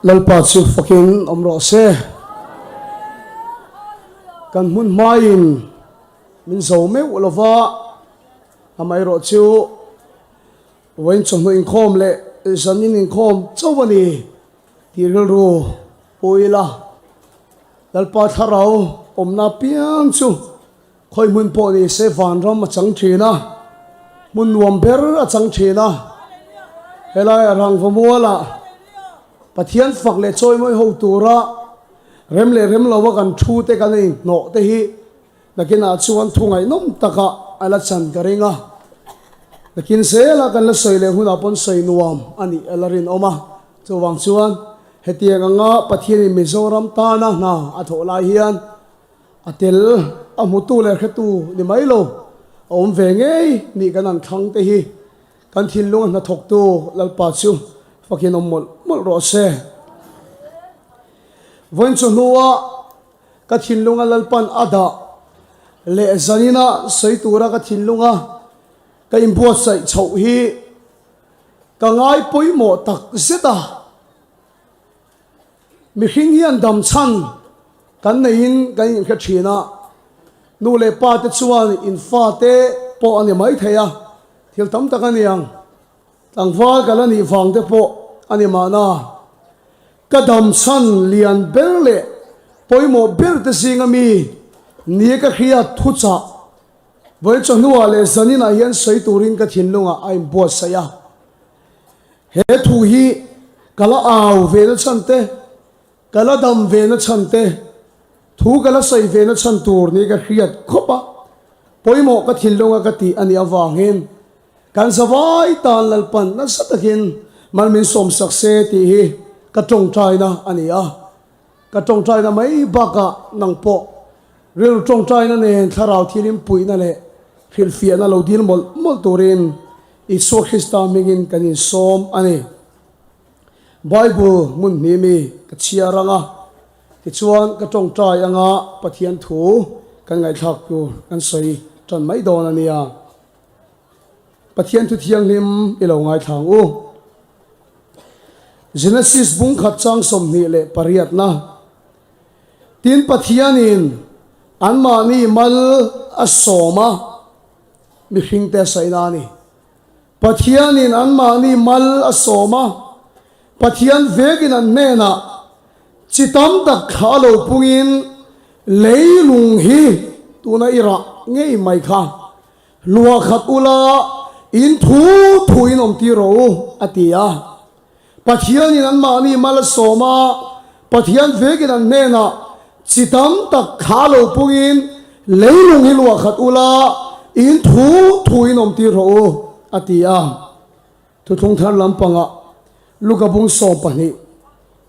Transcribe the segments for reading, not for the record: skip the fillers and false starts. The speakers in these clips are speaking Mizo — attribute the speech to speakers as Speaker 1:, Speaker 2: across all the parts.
Speaker 1: Lalpa chu fakin awm rawh se. Kan hmun hmain min zo meuh lova, amaherawh chu vawiin chawhnu inkhawm leh zanin inkhawm chauh a ni tih rilru pu ila. Lalpa thlarau awmna apiang chu Khawi hmun pawh ni se vanram a chang thin a, hmun nuam ber a chang thin a. Helai rangva mualah Pathian fak leh chawimawi ho tura rem leh rem lova kan thu te kan inhnawh te hi nakinah chuan thu ngaihnawm takah a la chan ka ring a. Nakin zela kan la sawi leh hunah pawn sawi nuam a nih a la rinawm a. Chuvang chuan hetiang anga Pathianin Mizoram tana hna a thawh lai hian A tel a hmutu leh hretu ni mai lo, a awm ve ngei nih kan an thlang te hi kan thinlung a hnathawktu Lalpa chu fakin awm mawlh mawlh rawh se. Vawiin chu hnua ka thinlunga Lalpan a dah leh zanina sawi tura ka thinlunga ka inbuatsaih chhoh hi ka ngai pawimawh tak zet a. Mihring hian dam chhan kan neiin kan inhre thin a, nu leh pa te chuan in fate pawh a ni mai thei a, thil tam tak a ni ang. Tlangval ka la nih vang te pawh a ni mahna. Ka dam chhan lian ber leh pawimawh ber te zinga mi nia ka hriat thuchah vawi chawhnuah leh zaninah hian sawi turin ka thinlungah a inbuatsaih a. He thu hi ka la au ve na chhan te, ka la dam ve na chhan te, thu ka la sawi ve na chhan tur ni ka hriat khawp a, pawimawh ka thinlunga ka tih a nih avangin kan zavai tan Lalpan nasa takin mal min sawmsak se tih hi ka tawngtaina a ni a. Ka tawngtaina mai bakah nang pawh rilru tawngtaina nen thlarau thilim puihna leh hrilhfiahna lo dil mawlh mawlh turin Isua Krista hmingin kan insawm a ni. Bible hmun hnih mi ka chhiar ang a, tichuan ka tawngtai anga Pathian thu kan ngaihthlak tur kan sawi tan mai dawn a nia. Pathian thu thianghlim i lo ngaithla ang u. Genesis bung khat chang 28na Tin Pathianin anmahni mal a sawm a, Mihringte a sawi na a ni. Pathianin anmahni mal a sawm a, Pathian vekin an hnenah chi tam tak thla lo pungin leilung hi tuna i rah ngei mai kha luah khat ula in thu thu in awm tir rawh u, a ti a. Pathianin anmahni mal a sawm a, Pathian vekin an hnenah chi tam tak thla lo pungin leilung hi luah khat ula, in thu thuin awm tir rawh u, a ti a. Thuthlung thar lampangah Luka bung 12,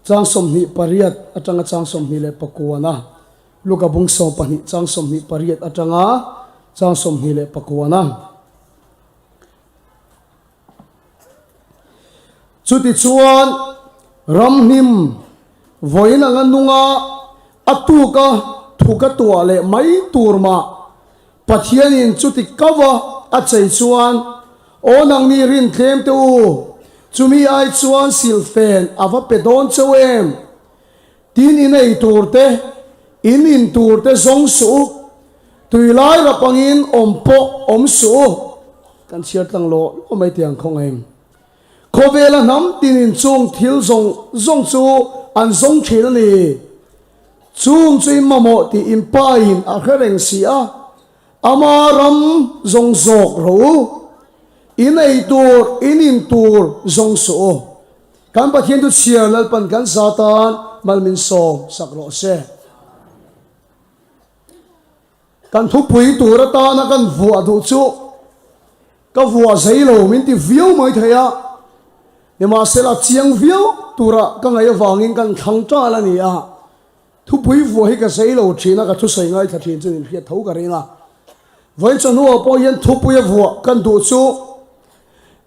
Speaker 1: chang 28 atanga chang 29 a, Luka bung 12, chang 28 atanga chang 29 a. Chutichuan, ramhnim vawiin anga nunga a tuka thuka tuah leh mai tur mah Pathianin chuti kava a chei chuan, Aw nangni rin tlem te u, chumi ai chuan silhfen a va pe dawn cheu em? Tin in ei tur te, in in tur te zawng suh u, tui lai rap angin awm pawh awm suh u. Kan chhiar tlang lawh lawh mai tiang khaw ngaim. Khawvela hnam tinin chung thil zawng zawng chu an zawng thin a ni. Chung chu in mamawh tih in pain a hre reng si a, ama ram zawng zawk rawh u. In ei tur, in in tur zawng suh u. Kan Pathian chu chhiar Lalpan kan za tan mal min sawm sak rawh se. Kan thupui tur atana kan vuah duh chu ka vuah zei lo min ti viau mai thei a, nimahsela chiang viau tura ka ngaih avangin kan thlang tal a ni a. Thupui vuah hi ka zei lo thin a, ka thusawi ngaithla thin chu inhriat tho ka ring a. Vawiin chawhnuah pawh hian thupui a vuah kan duh chu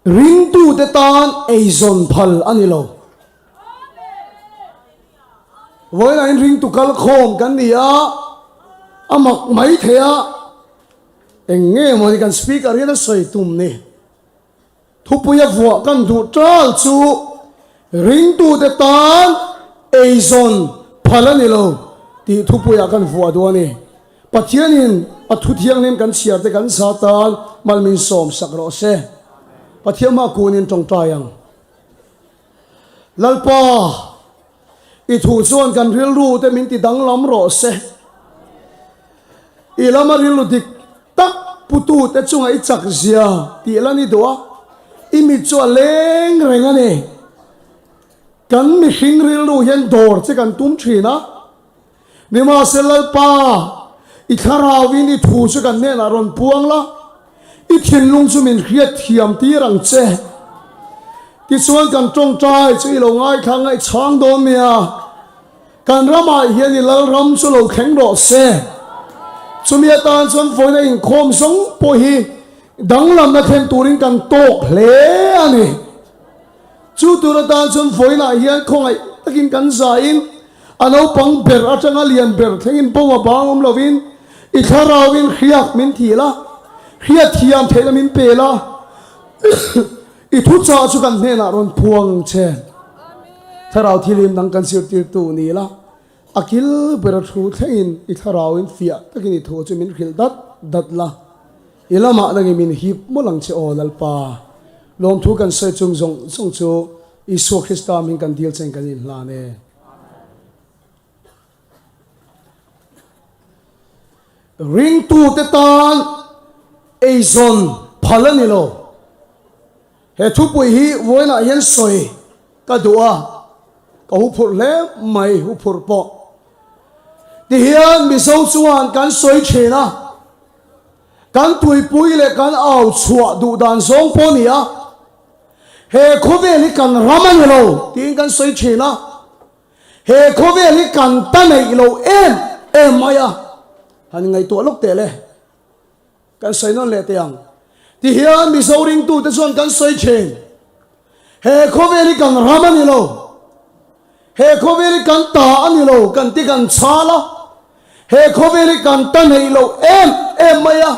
Speaker 1: ringtute tan eizawn phal a ni lo. Vawiinah hian ringtu kal khawm kan ni a, a mak mai thei a, eng nge mawni kan speaker hian a sawi tum ni. Thupui a vuah kan duh tal chu ringtute tan. Eizawn phal a ni lo tih thupuiah kan vuah duh a ni. Pathianin a thu thianghlim kan chhiar te kan sa tan mal min sawm sak rawh se. Pathian hma kunin tawngtai ang. Lalpa, i thu chuan kan rilru te min ti danglam rawh se. I lama rilru dik tak putu te chunga i chak zia tih la ni duh a, i mit chu a leng reng a ni. Kan mihring rilru hian dawr che kan tum thin a, Nimahse Lalpa, i thlarauin i thu chu kan hnenah rawn puang la, i thinlung chu min hriat thiam tir ang che. Tichuan kan tawngtai chu i lo ngaithla ngaihchhang dawn nia, kan ramah hian i Lalram chu lo thleng rawh se. Chumi atan chuan vawiina inkhawm zawng pawh hi danglamna thlen turin kan tawk hle a ni. Chu tur atan chuan vawiinah hian khawngaih takin kan zaiin a naupang ber atanga lian ber thlengin bo a bang awm lovin i thlarauin hriak min thil a, hriat thiam theihna min pel a, i thuchah chu kan hnenah rawn phuang ang che. Thlarau thilim dang kan zirtirtu ni la, a kil bera thu thlengin i thlarauin fiah takin i thu chu min hrilh dat dat la. I lamah nangin min hip mawlh ang che aw Lalpa. Lawmthu kan sawi chung zawng zawng chu Isua Krista hming kan dil chen kan inhlan e. Ringtute tan eizawn phal a ni lo. He thupui hi vawiinah hian sawi ka duh a, ka huphurh hle mai huphurh pawh. Tihian Mizo chuan kan sawi thin a. Kan tuipui leh kan au chhuah duh dan zawng pawh a ni a, he khawvel hi kan ram a ni lo tiin kan sawi thin a, he khawvel hi kan ta neih lo em em mai a, han ngaihtuah lawk teh le, kan sawi nawn leh teh ang. Tihian Mizo ringtute chuan kan sawi thin, he khawvel hi kan ram a ni lo, He khawvel hi kan ta a ni lo, kan ti kan chhal a. He khawvel hi kan ta neih lo em em mai a.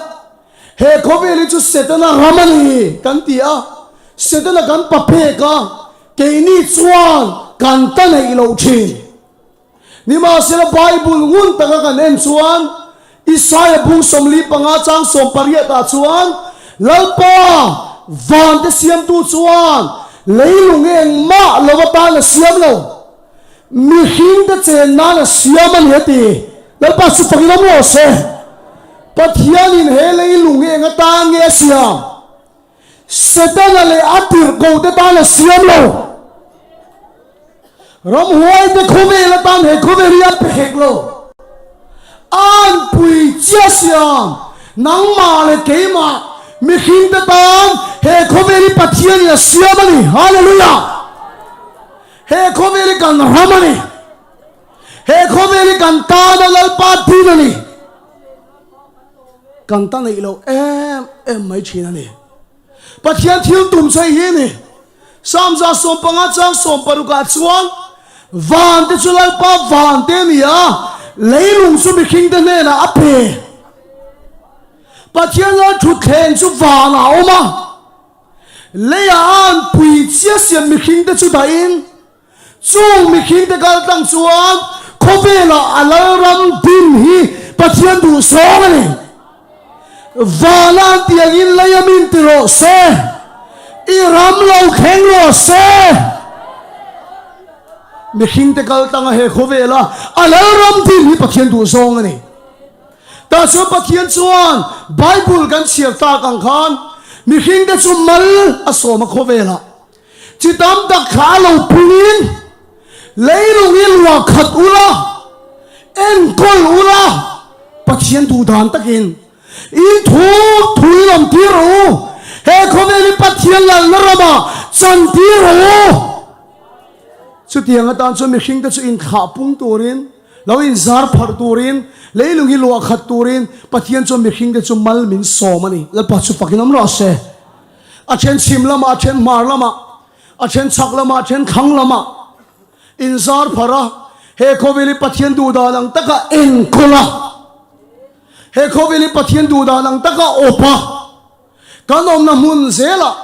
Speaker 1: He khawvel hi chu Setana ram a ni kan ti a. Setana kan pa pek a, keini chuan kan ta neih lo thin. Nimahsela Bible ngun taka kan en chuan Isaia bung 45 chang 18 ah chuan Lalpa vante siamtu chuan leilung hi engmah lo atan a siam lo, mihringte chen nan a siam a ni a ti. Lalpa chu fakin awm rawh se. Pathianin he leilung hi eng atan nge a siam? Setana leh a tirhkohte tan a siam lo. Ramhuaite khawvel atan he khawvel hi a pe hek lo. Anpui chia siam, nangmah leh keimah mihringte tan he khawvel hi Pathianin a siam a ni. Hallelujah! He khawvel hi kan ram a ni. He khawvel hi kan tana Lalpa din a ni. Kan ta neih loh em em mai thin a ni. Pathian thil tum chei hi a ni. Psalm 115 chang 16 ah chuan van te chu Lalpa van te a ni a, leilung chu mihring te hnenah a pe. Pathian Lal thutthleng chu vanah a awm a, leiah a anpui chiah siam mihring te chu dahin, Chung mihringte kal tlang chuan khawvelah a lalram din hi Pathian duhsawng a ni. Vana an tih angin lei a min ti rawh se, i ram lo thleng rawh se. Mihringte kal tlanga he khawvela a lalram din hi Pathian duhzawng a ni. Tah chuan Pathian chuan Bible kan chhiar tak ang khan mihringte chu mal a sawm a khawvelah. Chi tam tak thla a lo pungin leilung hi luah khat ula, enkawl ula, Pathian duh dan takin in thu thu in awm tir rawh u, he khawvel hi Pathian lalna ramah chan tir rawh u. Chutiang atan chuan mihringte chu inthlah pung turin, lo inzar pharh turin, leilung hi luah khat turin Pathian chuan mihringte chu mal min sawm a ni. Lalpa chu fakin awm rawh se. A then chhim lamah, a then hmar lamah, a then chhak lamah, a then thlang lamah inzar pharh a, he khawvel hi Pathian duh dan ang taka enkawl a, he khawvel hi Pathian duh dan ang taka awp a, kan awmna hmun zelah,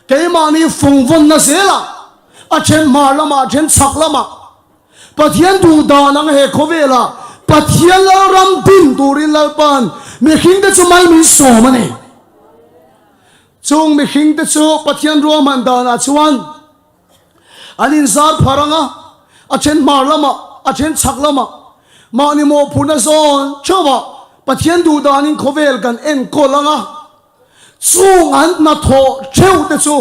Speaker 1: keimahni fawngvawnna zelah, a then hmar lamah, a then chhak lamah. Pathian duh dan ang he khawvelah Pathian Lalram din turin Lalpa'n mihringte chu mal min sawm a ni. Chung mihringte chu Pathian ruahman danah chuan an inzar phar ang a, a then hmar lamah, a then chhak lamah, mahni mawhphurhna zawn theuhah Pathian duh danin khawvel kan enkawl ang a, chung an hnathawh theuhte chu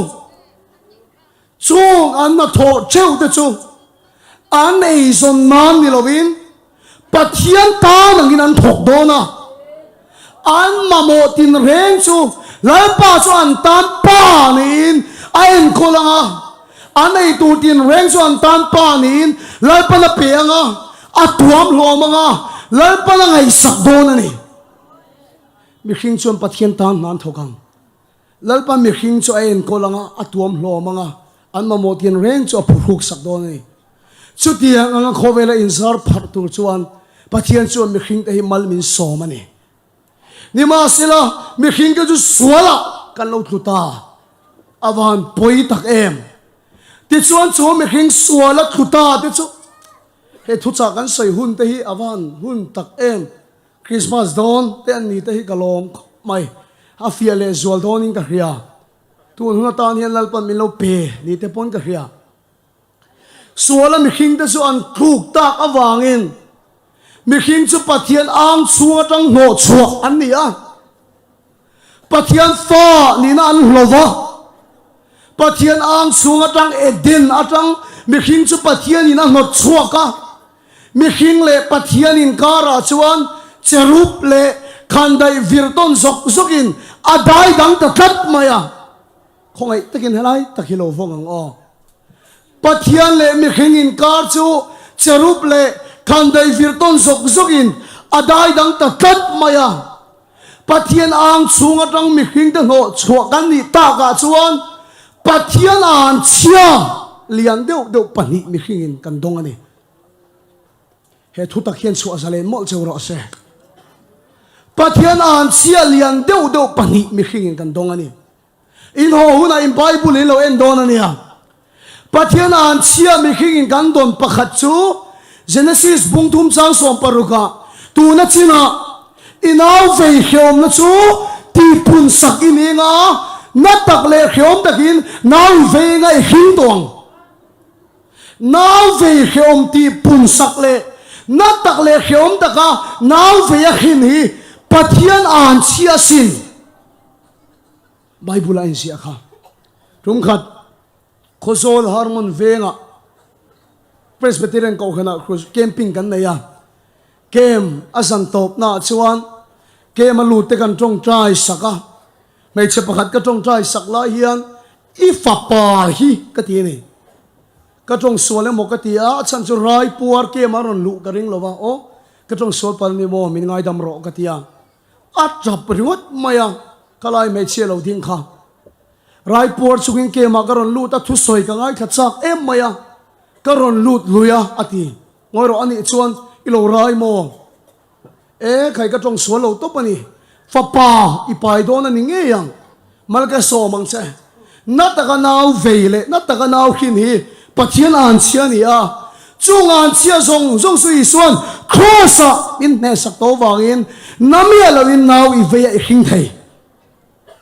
Speaker 1: Chung an hnathawh theuh te chu an eizawn nan ni lovin Pathian tan angin an thawk dawn a, an mamawh tinreng chu Lalpa chu an tan Pa niin a enkawl ang a, an eitur tinreng chu an tan Pa niin Lalpan a pe ang a, a tuam hlawm ang a, Lalpan a ngaihsak dawn a ni. Mihring chuan Pathian tan hna an thawk ang. Lalpa mihring chu a enkawl ang a, a tuam hlawm ang a, an mamawh tin reng chu a phuhruk sak dawn a ni. Chutiang anga khawvela inzar pharh tur chuan Pathian chuan mihringte hi mal min sawm a ni. Nimahsela, mihringte chu sualah kan lo tlu ta. A van pawi tak em! Tichuan chu mihring suala tlu ta te chu he thuchah kan sawi hun te hi a van hun tak em! Christmas dawn te an ni te hi ka lawm khawp mai. A fiah leh zual dawnin ka hria. Tun hun atan hian Lalpan min lo pe ni te pawn ka hria. Suala mihring te chu an tluk tak avangin mihring chu Pathian ang chhung atang hnawh chhuah an ni a. Pathian fa nihna an hlo va. Pathian ang chhung atang Eden atang mihring chu Pathianin a hnawt chhuak a. Mihring leh Pathian inkarah chuan cherub leh khandaih vir tawn zawk zawkin a dai dang ta tlat mai a. Khawngaih takin helai tak hi lo vawng ang aw. Pathian leh mihring inkar chu cherub leh khandaih vir tawn zawk zawkin a dai dang ta tlat mai a. Pathian ang chhung atang mihringte hnawh chhuah kan nih takah chuan Pathian an chhia lian deuh deuh pahnih mihringin kan dawng a ni. He thu tak hian chhuah zalen mawlh cheu rawh se. Pathian an chhia lian deuh deuh pahnih mihringin kan dawng a ni. In haw hunah in Bible in lo en dawn a nia. Pathian an chhia mihringin kan dawn pakhat chu Genesis bung thum chang sawm parukah tuna chinah i nau vei hreawmna chu tihpun sak i ni anga na tak leh hreawm takin nau i vei anga i hring tawh ang. Nau vei hreawm tihpun sak leh na tak leh hreawm taka nau vei a hrin hi Pathian an chhia asin. Bible a inziah kha. Tumkhat Khawzawl Harmon vengah Presbyterian Kohhranah camping kan nei a. Camp a zan tawpnaah chuan camp a lut te kan tawngtai sak a. Hmeichhe pakhat ka tawngtai sak lai hian i fapa hi ka ti a ni. Ka tawng sual emaw ka ti a, a chhan chu Raipuar camp a rawn luh ka ring lo va, aw ka tawng sual palh ni maw min ngaidam rawh ka ti a. A tap ringawt mai a, ka lai hmeichhia lo ding kha. Raipuar chungin kemah ka rawn lut a, thusawi ka ngaithla chak em mai a, ka rawn lut lui a, a ti. Ngawi rawh anih chuan i lo rai maw? E, khai ka tawng sual lo tawp a ni. Fapa, i pai dawn a ni ngei ang. Mal ka sawm ang che. Na taka nau vei leh na taka nau hrin hi Pathian anchhia a ni a. Chung anchhia zawng zawng chu Isua'n Kraws-ah min hnehsak tawh vangin na miah loin nau i vei a i hring thei.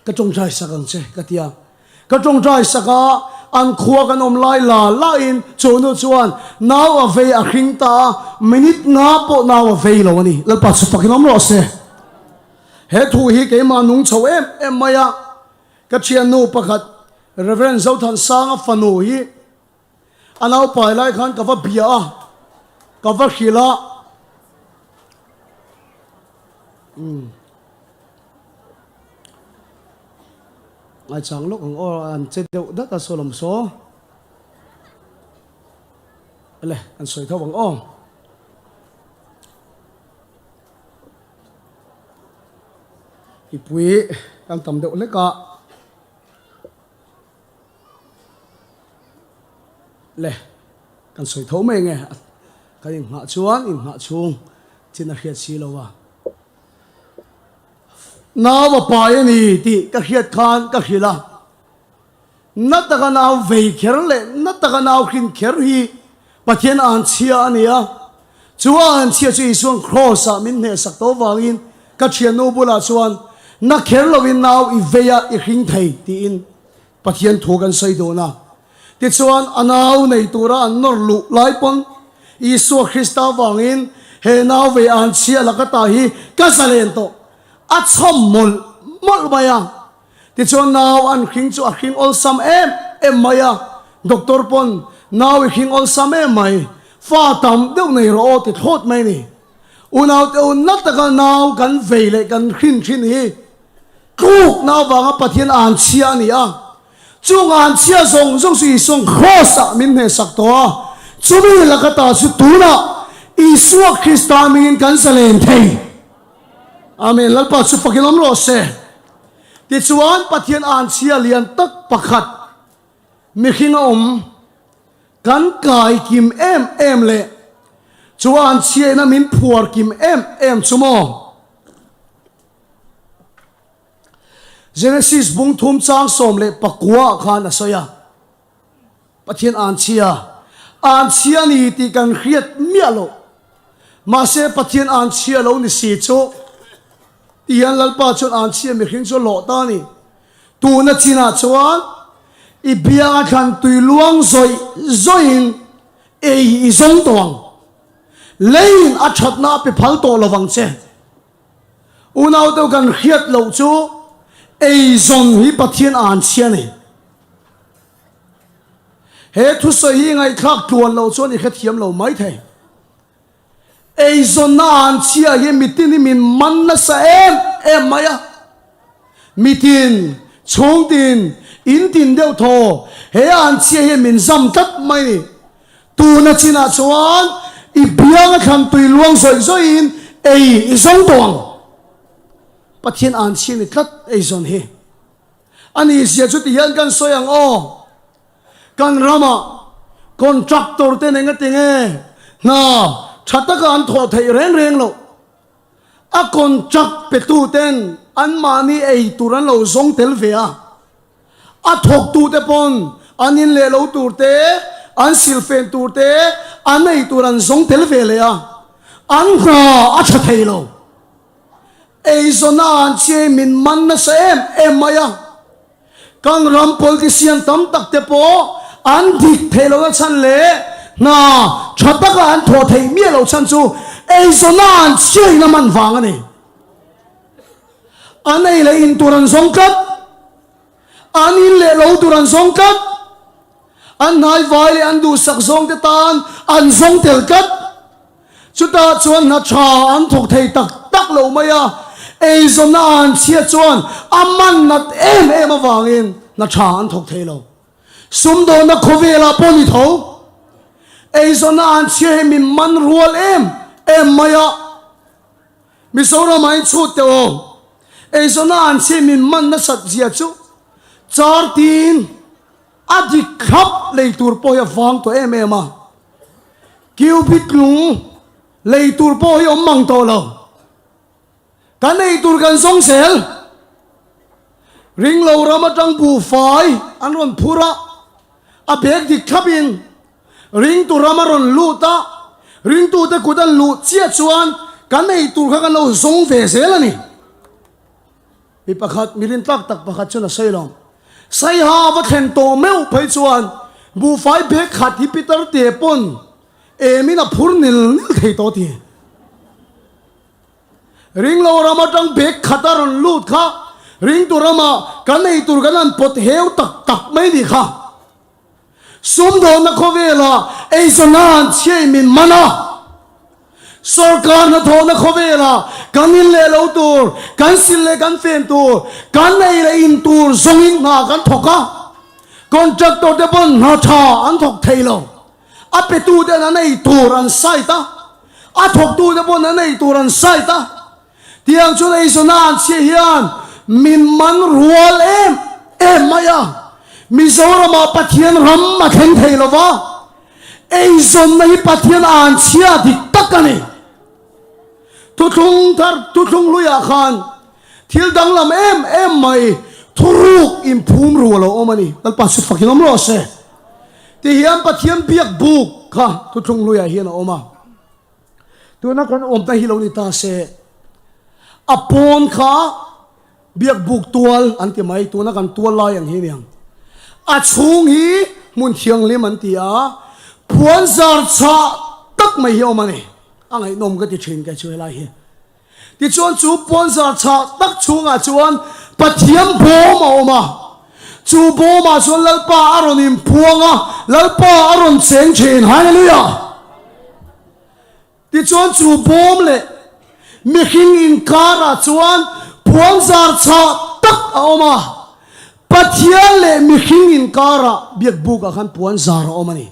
Speaker 1: Ka tawngtai sak ang che ka ti a. Ka tawngtai sak a, an khua kan awm lai la lahin chawhnu chuan nau a vei a hring ta a, minute nga pawh nau a vei lo a ni. Lalpa chu fakin awm rawh se. He thu hi keimah nung chho em em mai a, ka thiannu pakhat Rev. Zothansanga fanu hi a naupai lai khan ka va bia a, ka va hrilh a. Umm. Ngaichang lawk ang aw, an che deuh dat a saw lam saw. Ele, an sawi tho ang aw. Mipui kan tam deuh hlek a. Le, kan sawi tho mai nge kan inghah chuan inghah chhung chin a hriat si lo a. Nau a pai a ni tih ka hriat khan ka hrilh a. Na taka nau vei kher leh na taka nau hrin kher hi. Pathian anchhia a ni a, chu a anchhia chu Isua'n Kraws-ah min hnehsak tawh vangin ka thiannu bulah chuan, Na kher loin nau i vei a, i hring thei, tiin Pathian thu kan sawi dun a. Tichuan, a nau nei tura an nawr luh lai pawn Isua Krista vangin he nau vei anchhia laka ta hi ka zalen tawh, a chhawm mawlh mawlh mai a. Tichuan nau an hring chu a hring awlsam em em mai a, doctor pawn nau i hring awlsam em mai, fa tam deuh nei rawh aw ti thlawt mai a ni. Unau te u na taka nau kan vei leh kan hrin thin hi tlukna avanga Pathian an chhia a ni a, chung an chhia zawng zawng chu Isua'n Kraws ah min hnehsak tawh a, chumi laka ta chu tunah Isua Krista hmingin kan zalen thei. Amen. Lalpa chu fakin awm rawh se. Tichuan Pathian anchhia lian tak pakhat mihring a awm kan kai kim em em leh chu anchhia ina min phuar kim em em chu maw? Genesis bung thum chang 19 ah khan a sawi a. Pathian anchhia, anchhia ni tih kan hriat miah loh. Mahse Pathian anchhia lo ni si chu ti hian Lalpa chuan anchhia mihring chu a lawh ta a ni. Tuna chinah chuan i bianga thlan tui luang zawih zawihin ei i zawng tawh ang. Leiin a thatna a pe phal tawh lovang che. Unau deuh kan hriat loh chu eizawn hi Pathian anchhia a ni. He thusawi hi ngaihthlak tluan loh chuan i hrethiam lo mai thei. Eizawnna an chhia hi mitin hi min man nasa em em mai a. Mitin, chhungtin, in tin deuh thaw he an chhia hi min zam tlat mai ni. Tuna chinah chuan i bianga thlan tui luang zawih zawihin ei i zawng tawh ang. Pathian an chhia ni tlat eizawn hi. A ni zia chu ti hian kan sawi ang aw. Kan ramah contractor ten eng ati nge hna tha taka an thawh theih reng reng loh. A contract pe tu ten anmahni ei tur an lo zawng tel ve a. A thawk tu te pawn an in leh lo tur te, an silfen tur te, an ei tur an zawng tel ve leh a. An hna a tha thei lo. Eizawn a an chiai min man nasa em em mai a, kan ram politician tam tak te pawh an dik theih lohna chhan leh hna tha taka an thawh theih miah loh chhan chu eizawn a an chiaina man vang a ni. An ei leh in tur an zawng tlat, an in leh lo tur an zawng tlat, an hnaivai leh an duhsak zawng te tan an zawng tel tlat. Chutah chuan hna tha an thawk thei tak tak lo mai a, eizawnna an chhiat chuan a man nat em em avangin hna tha an thawk thei lo. Sumdawnna khawvelah pawh ni tho, eizawnna an chhia hi min man rual em em mai a. Mizoramah in chhut teh aw, eizawnna an chhia min man nasat zia chu char tin a dik thlap lei tur pawh hi a vang tawh em em a. Cubit lung lei tur pawh hi awm mang tawh lo. Kan ei tur kan zawng zel. Ringlo ram atang buhfai an rawn phur a, a bag dik thlap in ringtu ram a rawn lut a, ringtute kut an luh chiah chuan kan ei tur kha kan lo zawng ve zel a ni. Mi pakhat, mi rintlak tak pakhat chuan a sawi lo. Saiha a va thlen tawh meuh phei chuan buhfai bag khat hi Peter te pawn emin a phur nil nil thei tawh ti. Ringlo ram atang bag khat a rawn lut kha ringtu ramah kan ei tur kan han pawt heu tak tak mai ni kha. Sumdawnna khawvelah eizawnna an chhiaih min man a, sawrkar hnathawhna khawvelah kan in leh lo tur, kan sil leh kan fen tur, kan ei leh in tur zawngin hna kan thawk a, contractor te pawn hna tha an thawk thei lo, a petu ten an ei tur an site a, a thawktu te pawn an ei tur an site a. Tiang chuan eizawn a an chhiah hian min man rual em em mai a, Mizoramah Pathian ram a thleng thei lo va, eizawnna hi Pathian a an chhiah dik tak a ni. Thuthlung thar thuthlung hluiah khan thil danglam em em mai thuruk inphum ru a lo awm a ni. Lalpa chu fakin awm rawh se. Tihian Pathian biak buk. kha thuthlung hluiah hian a awm a. Tuna kan awmna hi lo ni ta se, a pawn kha biak buk tual an ti mai, tuna kan tual lai ang hi aniang. A chhung hi hmun thianghlim an ti a, puan zar chhah tak mai hi a awm a ni. A ngaihnawm ka ti thin kei chu helai hi. Tichuan chu puanzar chhah tak chhungah chuan Pathian bawm a awm a, chu bawmah chuan Lalpa a rawn inphuang a, Lalpa a rawn cheng thin. Hallelujah! Tichuan chu bawm leh mihring inkarah chuan puanzar chhah tak a awm a, Pathian leh mihring inkarah biakbukah khan puanzar a awm a ni.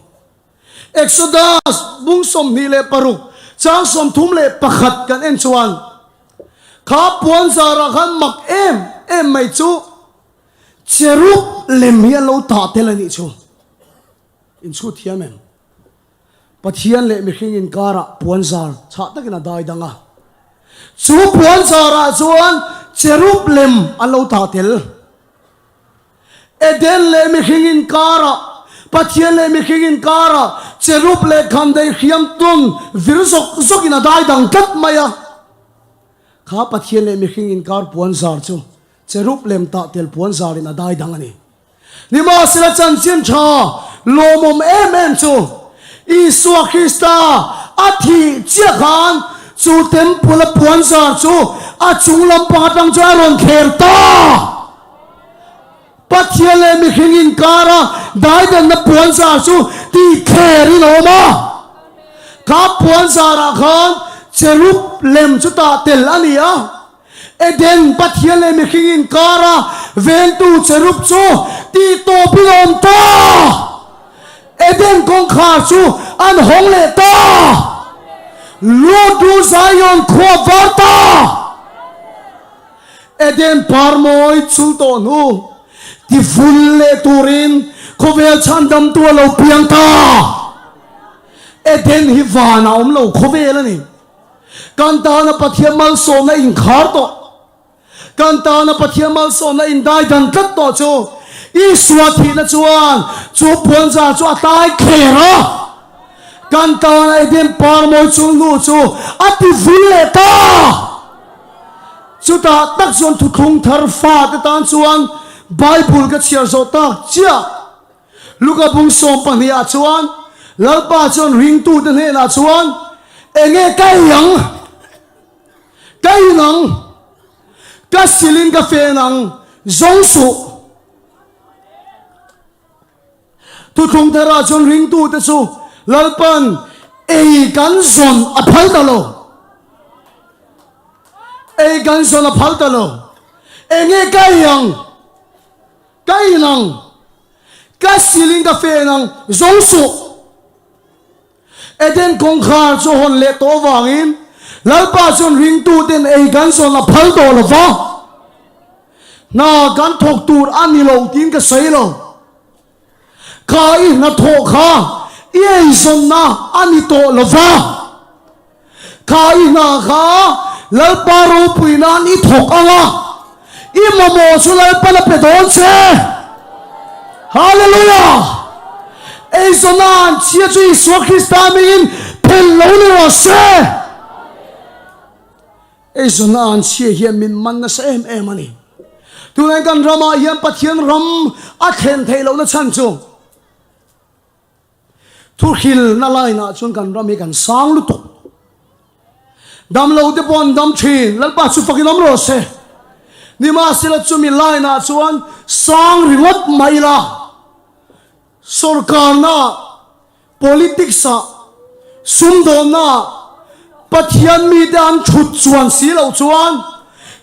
Speaker 1: Exodus bung 26 chang 31 kan en chuan kha puan zarah khan mak em em mai chu cherub lem hi an lo tah tel a nih chu. Inchhut thiam em? Pathian leh mihring inkarah puan zar chhah takin a dai dang a. Chu puan zarah chuan cherub lem an lo tah tel. Eden leh mihring inkarah, Pathian leh mihring inkarah cherub leh khandei hriam tun vir zawk zawkin a dai dang tlat mai a. Kha Pathian leh mihring inkar puan zar chu cherub lem tah tel puan zarin a dai dang a ni. Nimahsela chanchin tha lawmawm em em chu Isua Krista a thih chiah khan chu temple a puan zar chu a chung lampang atang chuan a rawn thler ta. Pathian leh mihring inkara daidanna puan zar chu tih thlerin a awm a. Kha puan zarah khan cherub lem chu tah tel a ni a. Eden Pathian leh mihring inkara vengtu cherub chu tih tawpin a awm ta. Eden kawngkhar chu an hawng leh ta. Lut ru Zion khua var ta. Eden par mawi chul tawh hnu ti vul leh turin khawvel chhandamtu a lo piang ta. Eden hi van a awm lo khawvel a ni. Kan tana Pathian malsawmna inkhar tawh, kan tana Pathian malsawmna indaidan tlat tawh chu Isua thihna chuan chu puanzar chu a tlai kher a. Kan tana Eden par mawi chul hnu chu a ti vul leh ta. Chutah tak chuan thuthlung thar fate tan chuan Bible ka chhiar zawh tak chiah. Luka bung 12 ah chuan Lalpa chuan ringtute hnenah chuan enge ka ei ang? Ka in ang? Ka silin ka fen ang? Zawng suh. Thuthlung tharah chuan ringtute chu Lalpan ei kan zawn a phal ta lo. Ei kan zawn a phal ta lo. Enge ka ei ang? Ka in ang? Ka silin ka fen ang? Zawng suh. Eden kawngkhar chu hawn leh tawh avangin Lalpa chuan ringtuten ei kan zawn a phal tawh lo va, hna kan thawk tur a ni lo tiin ka sawi lo. Kha i hnathawh kha i eizawnna a ni tawh lo va, kha i hna kha Lalpa ropui nan i thawk ang a, i mamawh chu Lalpan a pe dawn che. Hallelujah! Eizawnna an chhia chu Isua Krista hmingin phelh lo ni rawh se. Eizawnna an chhia hian min man nasa em em a ni. Tunah kan ramah hian Pathian ram a thlen theih lohna chhan chu Thuhrilna line-ah chuan kan ram hi kan sang lutuk. Damlo te pawh an dam thin, Lalpa chu fakin awm rawh se. Nimahsela chumi line-ah chuan sang ringawt mah ila, sorkarna, politics-ah, sumdawnna-ah Pathian mite an thut chuan si loh chuan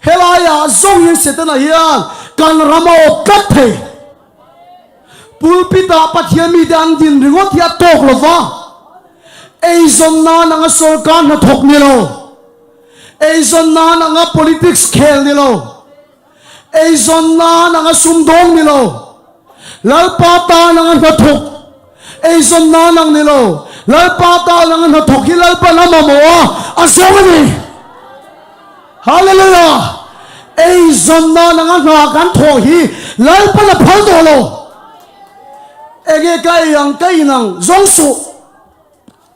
Speaker 1: helaiah zawng hian Setana hian kan ram a awp tlat thei. Pulpit-ah Pathian mite an din ringawt hi a tawk lo va, eizawn nan anga sorkar hnathawk ni lo, eizawn nan anga politics khel ni lo, Eizawn nan anga sumdawng ni lo, Lalpa tan anga hnathawk, eizawn nan ang ni lo, Lalpa tan anga hnathawk hi Lalpan a mamawh a, a zawng a ni. Hallelujah! Eizawn nan anga hna kan thawh hi Lalpan a phal tawh lo. Enge ka ei ang, ka in ang, zawng suh.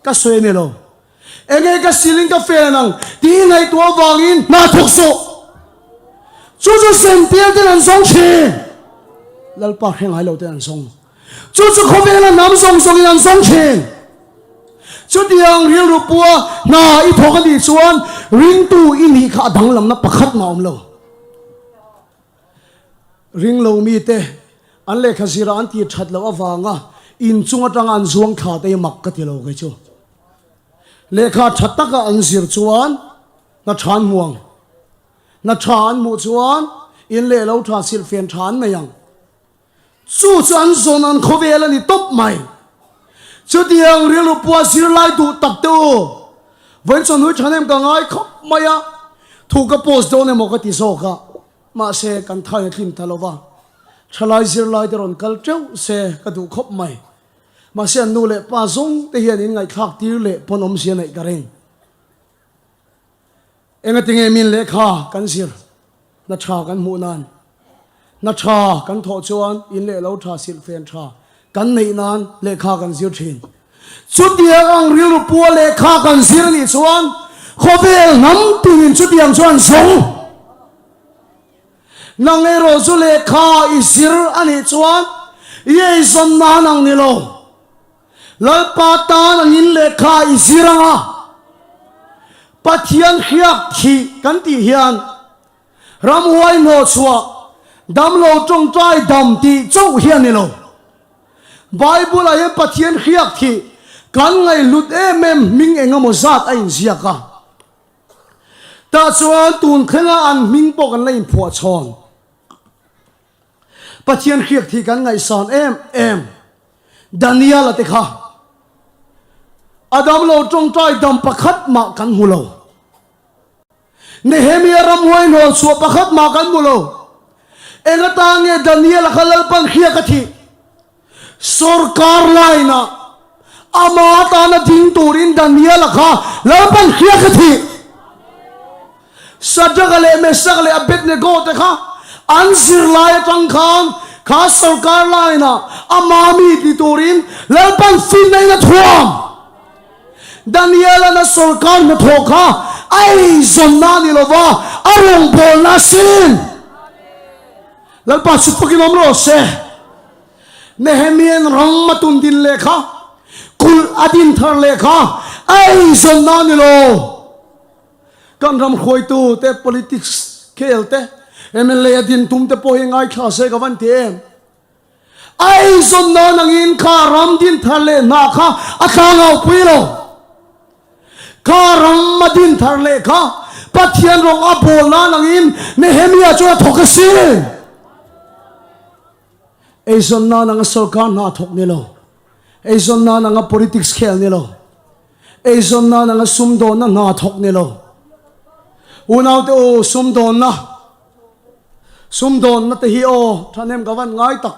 Speaker 1: Ka sawi a ni lo. Enge ka silin ka fen ang tih i ngaihtuah avangin hna thawk suh. Chu chu Zential ten an zawng thin. Lalpa hre ngai lo ten an zawng. Chu chu khawvela hnam zawng zawngin an zawng thin. Chutiang rilru pua hna i thawk a nih chuan ringtu i nih kha a danglamna pakhat mah a awm lo. Ringlo mite an lehkha zirah an tih that loh avanga inchung atanga an zuang thla te hi mak ka ti lo kei chu. Lehkha tha taka an zir chuan hna tha an hmu ang. Hna tha an hmuh chuan in leh lo tha silhfen tha an nei ang. Chu chu an zawn an khawvel a ni tawp mai. Chutiang rilru pua zirlai duh tak te u, vawiin chawhnu thahnem ka ngai khawp mai a, thu ka post dawn emaw ka ti zawk a, mahse kan thai a tlim ta lo va, thalai zirlai te rawn kal teuh se ka duh khawp mai. Mahse an nu leh pa zawng te hian in ngaihthlak tir leh pawn awmzia neih ka ring. Engatinge min lehkha kan zir hna tha kan hmuh nan, hna tha kan thawh chuan in leh lo tha silhfen tha kan neih nan lehkha kan zir thin. Chutiang ang rilru pua lehkha kan zir anih chuan khawvel hnam tinin chutiang chuan zawng. Nang erawh chu lehkha i zir anih chuan i eizawn nan ang ni lo. Lalpa tan angin lehkha i zir ang a, Pathian hriak thih kan tih hian ramhuai hnawhchhuah, damlo tawngtai dam tih chauh hi a ni lo. Bible-ah hian Pathian hriak thih kan ngaihhlut em em hming eng emaw zat a inziak a. Tah chuan tun thlenga an hming pawh kan la inphuah chhawn. Pathian hriak thih kan ngaihsan em em. Daniel-a te kha a damlo tawngtai dam pakhat mah kan hmu lo. Nehemia ramhuai hnawl chhuah pakhat mah kan hmu lo. Eng atan nge Daniel-a kha Lalpan hriak a thih? Sorkar line-ah ama atana ding turin Daniel-a kha Lalpan hriak a thih. Shadrach-a leh Meshach-a leh Abednego te kha an zirlai atang khan kha sorkar line-ah ama mi ti turin Lalpan finna in a thuam. Daniel-a'n a sorkar hnathawh kha a eizawnna a ni lo va, a rawngbawlna a sin. Lalpa chu fakin awm rawh se. Nehemia'n ram a tun din leh kha, kulh a din thar leh kha a eizawnna a ni lo. Kan ram hruaitu te politics khel te mla a din tum te pawh hi ngaithla se ka van ti em. A eizawn nan angin kha ram din thar leh hna kha a tlangau pui lo. Kha ram a din thar leh kha Pathian rawng a bawl nan angin Nehemia chuan a thawk a si. Eizawn nan anga sorkar hna thawk ni lo. Eizawn nan anga politics khel ni lo. Eizawn nan anga sumdawnna hna thawk ni lo. Unaute u, sumdawnna, sumdawnna te hi aw thahnem ka van ngai tak.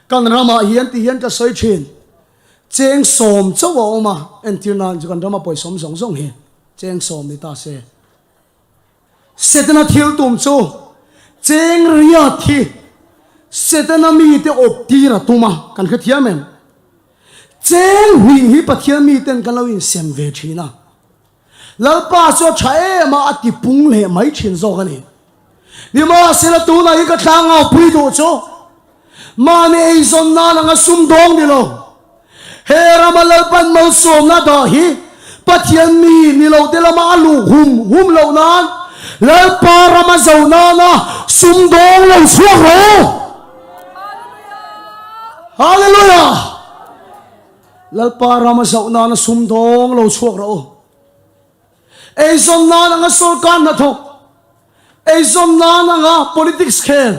Speaker 1: Kan ramah hian ti hian ka sawi thin, cheng sawm chauh a awm a, entir nan chu kan rama pawisawm zawng zawng hi cheng sawm ni ta se. Setana thil tum chu cheng riat hi Setana mite awp tir a tum a, kan hrethiam em? Cheng hnih hi Pathian miten kan lo insem ve thin a, Lalpa chu a tha em a, a ti pung leh mai thin zawk a ni. Nimahsela tunah hi ka tlangau pui duh chu mahni eizawn nan anga sumdawng ni lo, he rama Lalpan malsawmna dah hi Pathian mi ni lo te lama a luh hum hum loh nan Lalpa rama zo nana sumdawng lo chhuak rawh u. Hallelujah! Lalpa rama zoh nana sumdawng lo chhuak rawh u. Eizawn nan anga sorkar hnathawk, eizawn nan anga politics khel,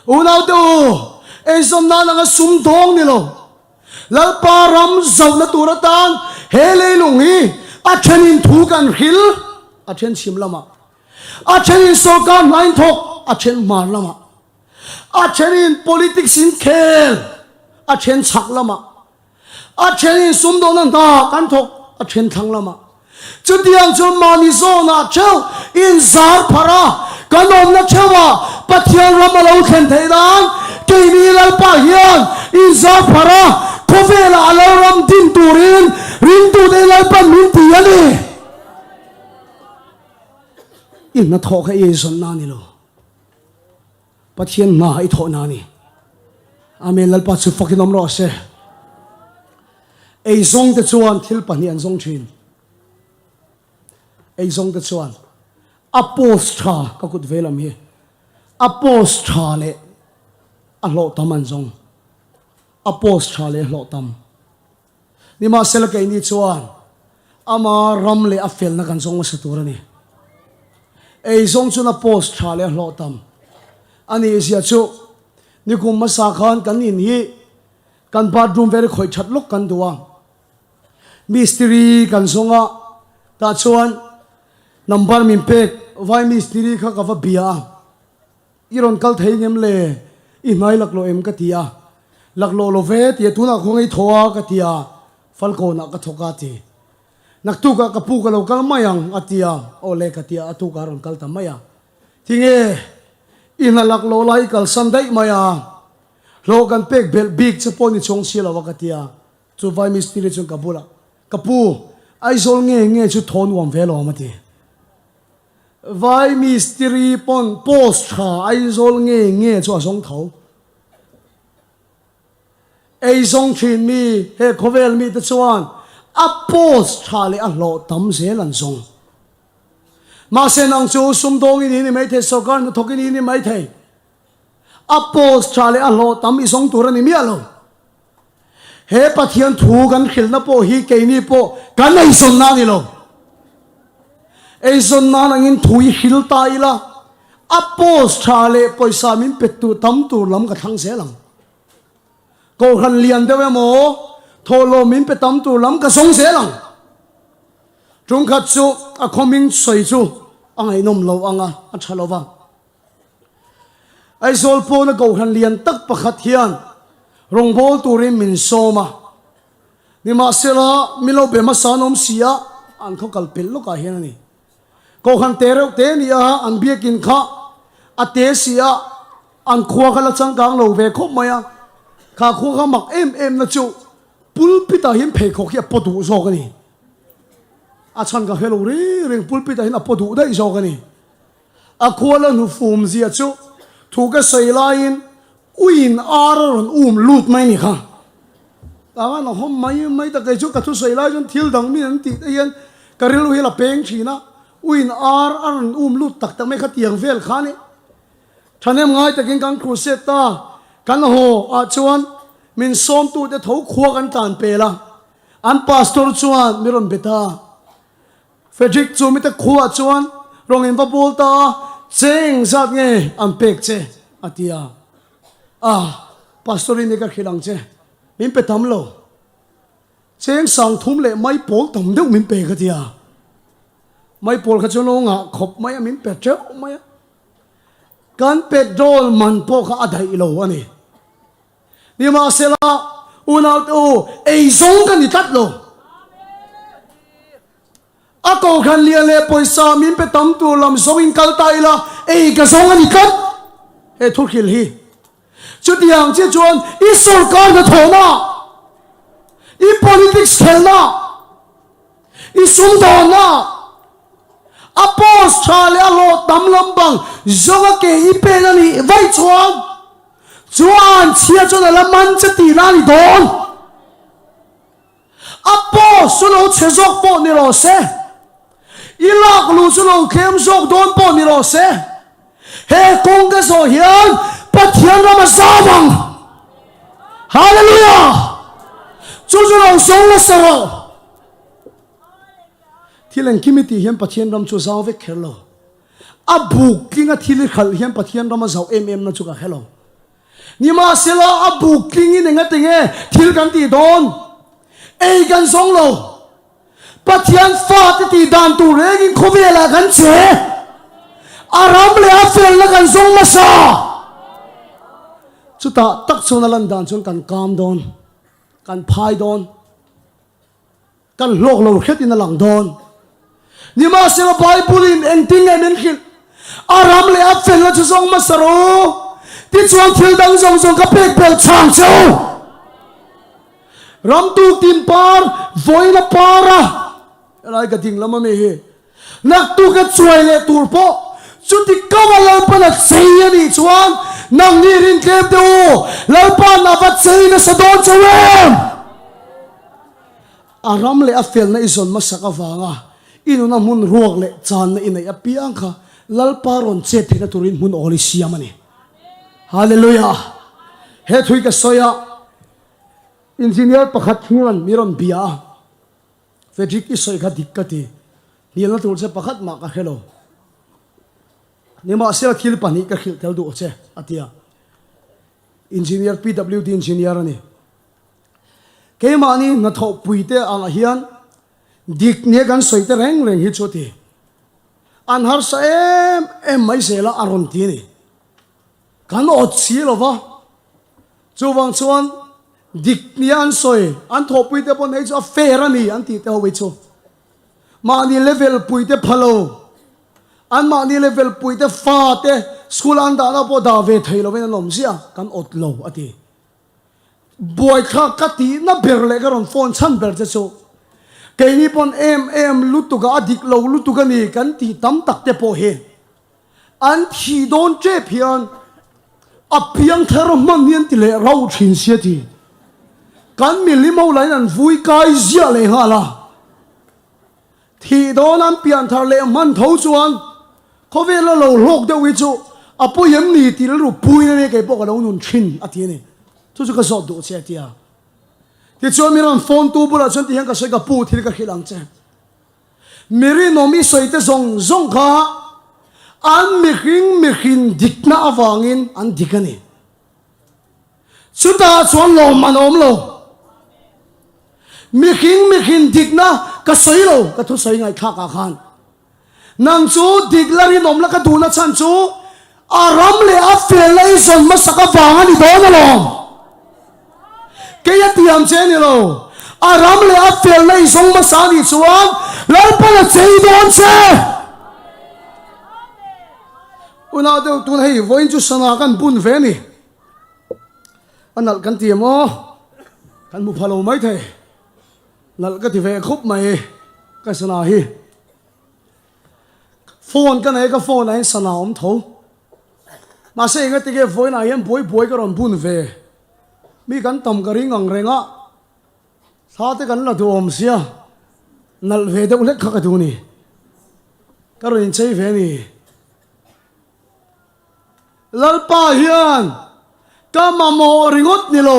Speaker 1: unaute u, eizawn nan anga sumdawng ni lo. Lalpa ram zohna tur atan he leilung hi a thenin thu kan hril, a then chhim lamah, a thenin sorkar hna in thawk, a then hmar lamah. A thenin politics in khel, a then chhak lamah, a thenin sumdawhna hna kan thawk, a then thlang lamah. Chutiang chuan mahni zawnah theuh inzar pharh a, kan awmna theuhah Pathian ram a lo thlen theih nan keini Lalpa hian inzar pharh a. Khawvelah a lo ram din turin ringtute Lalpan min ti a ni. I hnathawh kha i eizawnna a ni lo. Pathian hna i thawhna a ni. Amen Lalpa chu fakin awm rawh se. Eizawngte chuan thil pahnih an zawng thin. Eizawngte chuan a post tha ka kut ve lam hi a post tha leh a hlawh tam an zawng. A post tha leh hlawh tam. Nimahsela keini chuan ama ram leh a felna kan zawng hmasa tur a ni. Eizawng chuan a post tha leh a hlawh tam a nih zia chu nikum hmasa khan kan in hi kan bathroom vel hi khawih that lawk kan duh a, mistiri kan zawng a, tah chuan number min pek vai mistiri kha ka va bia a. I rawn kal thei ngem le? I hnai laklawh em ka ti a. Laklawh lo ve tia tunah khaw ngei thaw a ka ti a, Falkawnah ka thawk a ti. Naktukah ka pu ka lo kal mai ang a ti a, aw le ka ti a, a tukah a rawn kal ta mai a. Tinge i hna laklawh lai i kalsan daih mai a, hlawh kan pek belh bik che pawh ni chuang si lo a ka ti a, chu vai mistiri chuan ka bulah, Ka pu, Aizawl nge nge chu thaw nuam ve lawm a ti. Vai mistiri pawn post tha Aizawl nge nge chu a zawng tho. Ei zawng thin mi he khawvel mi te chuan a post tha leh a hlawh tam zel an zawng. Mahse nang chu sumdawng i ni ni maithei, sorkar hnathawk i ni ni maithei. A post tha leh a hlawh tam i zawng tur a ni miah lo. He Pathian thu kan hrilhna pawh hi keini pawh kan eizawnna a ni lo. Eizawn nan angin thu i hril ta ila, a post tha leh pawisa min pe tu tam tur lam ka thlang zel ang. Kohhran lian deuh emaw thawhlawm min pe tam tur lam ka zawng zel ang. Tungkhat chu a khawming sawi chu a ngaihnawm lo ang a, a tha lo va. Aizawl pawna kohhran lian tak pakhat hian rawngbâwl turin min sâwm a. Nimahsela, mi lo be hmasa an awm si a, an khaw kal pelh lawkah hian a ni. Kohhran te reuh te ni a, an biakin kha a te si a, an khua kha la changkang lo ve khawp mai a. Kha khua kha mak em em na chu pulpit-ah hian pheikhawk hi a paw duh zawk a ni. A chhan ka hre lo reng reng, pulpit-ah hian a paw duh daih zawk a ni. A khuala hnufum zia chu thu ka sawi laiin uiin ar a rawn um lut mai ni kha. Tah khan a hawm mai mai ta, kei chu ka thusawi lai chuan thil dang min an tih te hian ka rilru hi a la peng thin a, uiin ar a rawn um lut tak tak mai kha tiang vel kha a ni. Thahnem ngai takin kan crusade ta, kan haw ah chuan min sawmtute tho khua kan tlan pel a, an pastor chuan mi rawn be ta. Frederick chu mite khuaah chuan rawng in va bawl ta a, che engzat nge an pek che? a ti a. Ah, Pastor in i ka hrilh ang che, min pe tam lo. Cheng sang thum leh mai pawl tam deuh min pe ka ti a. Mai pawl kha chu lo ngah khawp mai a, min pe teuh mai a. Kan petrol man pawh kha a daih lo a ni. Nimahsela, unaute u, eizawng ka ni tlat lo. A kohhran lian leh pawisa min pe tam tur lam zawngin kal ta ila, ei ka zawng a ni tlat. He thuhrilh hi chutiang chiah chuan i sorkar hnathawhna, i politics khelhna, i sumdawnna, A post tha leh a hlawh tam lampang zawnga ke i pen a nih vaih chuan chu a anchhia chuan a la man che tihna a ni dawn. A post chu lo chhe zawk pawh ni rawh se, i lak luh chu lo tlem zawk dawn pawh ni rawh se, he kawng ka zawh hian Pathian ram a zau ang. Hallelujah! Chu chu lo zawng nasa rawh. Thil engkim i tih hian Pathian ram chu zau vek kher lo. A buk tlinga thil i khalh hian Pathian ram a zauh em em na chu ka hre lo. Nimahsela a buk tlingin engati nge thil kan tih dawn? Ei kan zawng lo. Pathian fate tih dan tur rengin khawvelah kan che. A ram leh a felna kan zawng hmasa. Chutah tak chuan a lan dan chuan kan kam dawn, kan phai dawn. Kan hlawk lo hretin a lang dawn. Nimahsela Bible-in engtin nge min hrilh? A ram leh a felna chu zawng hmasa rawh u, tichuan thil dang zawng zawng ka pek belh chang che u. Ramtuk tin par vawiin a par a, helai ka ding lam ami hi, naktuk a chuai leh tur pawh chuti kau a Lalpan a chei a nih chuan nangni rin tlem teh u, Lalpan a va chei nasa dawn chauh em? A ram leh a felna i zawn hmasak avanga i nuna hmun ruak leh channa i neih apiang kha Lalpa rawn chet theihna turin hmun awl i siam a ni. Hallelujah! He thui ka sawi a, Engineer pakhat hian mi rawn bia a, Frederick i sawi kha dik ka ti, hnialna tur che pakhat mah ka hre lo. Nimahsela thil pahnih ka hrilh tel duh che, a ti a. Engineer, PWD engineer a ni. Keimahni hnathawhpuite angah hian dik nia kan sawi te reng reng hi chu a ti. An harsa em em mai zel a, a rawn ti a ni. Kan awt si lo va, chuvang chuan dik nia an sawi, an thawhpuite pawn hei chu a fair a ni an tih te ho hi chu mahni level puite pha lo, an mahni level puite fa te school an dahna pawh dah ve thei lovin an awm ziah, kan awt lo a ti. Buaithlak ka tihna ber leh ka rawn phone chhan ber che chu keini pawn em em lutuk a, a dik lo lutuk a ni kan tih tam tak te pawh hi an thih dawn tep hian a piang thar hman hi an ti leh rauh thin sia ti. Kan milim ho lahin an vui kai ziah leh nghal a. Thih dawn an pian thar leh hman tho chuan khawvela lo hlawk deuh hi chu a pawi em ni tih rilru puiin a nia kei pawh ka lo nun thin a ti a ni. Chu chu ka zawt duh che a ti a. Tichuan mi rawn phone tu bulah chuan tihian ka sawi ka pu thil ka hrilh ang che. Mi rinawm i sawi te zawng zawng kha an mihring mihrin dikna avangin an dik a ni. Chutah chuan lawmman a awm lo. Mihring mihrin dikna ka sawi lo ka thusawi ngaihthlak ah khan. Nang chu dik la rinawm la ka duhna chhan chu a ram leh a felna i zawn hmasak avang a ni dawn alawm. Kei a tiam che a ni lo. A ram leh a felna i zawng hmasa a nih chuan Lalpan a chei dawn che. Unau deuh tun hei vawiin chu sana kan bun ve a ni. A nalh kan ti em aw? Kan hmu pha lo mai thei. Nalh ka ti ve khawp mai ka sana hi. Phone ka nei ka phone ah hian sana a awm tho. Mahse engati nge vawiin ah hian buai buai ka rawn bun ve. Mi kan tam ka ring ang reng a. Thla te kan la duh awm sia, nalh ve deuh hlek kha ka duh ni. Ka rawn inchei ve a ni. Lalpa hian ka mamawh ringawt ni lo,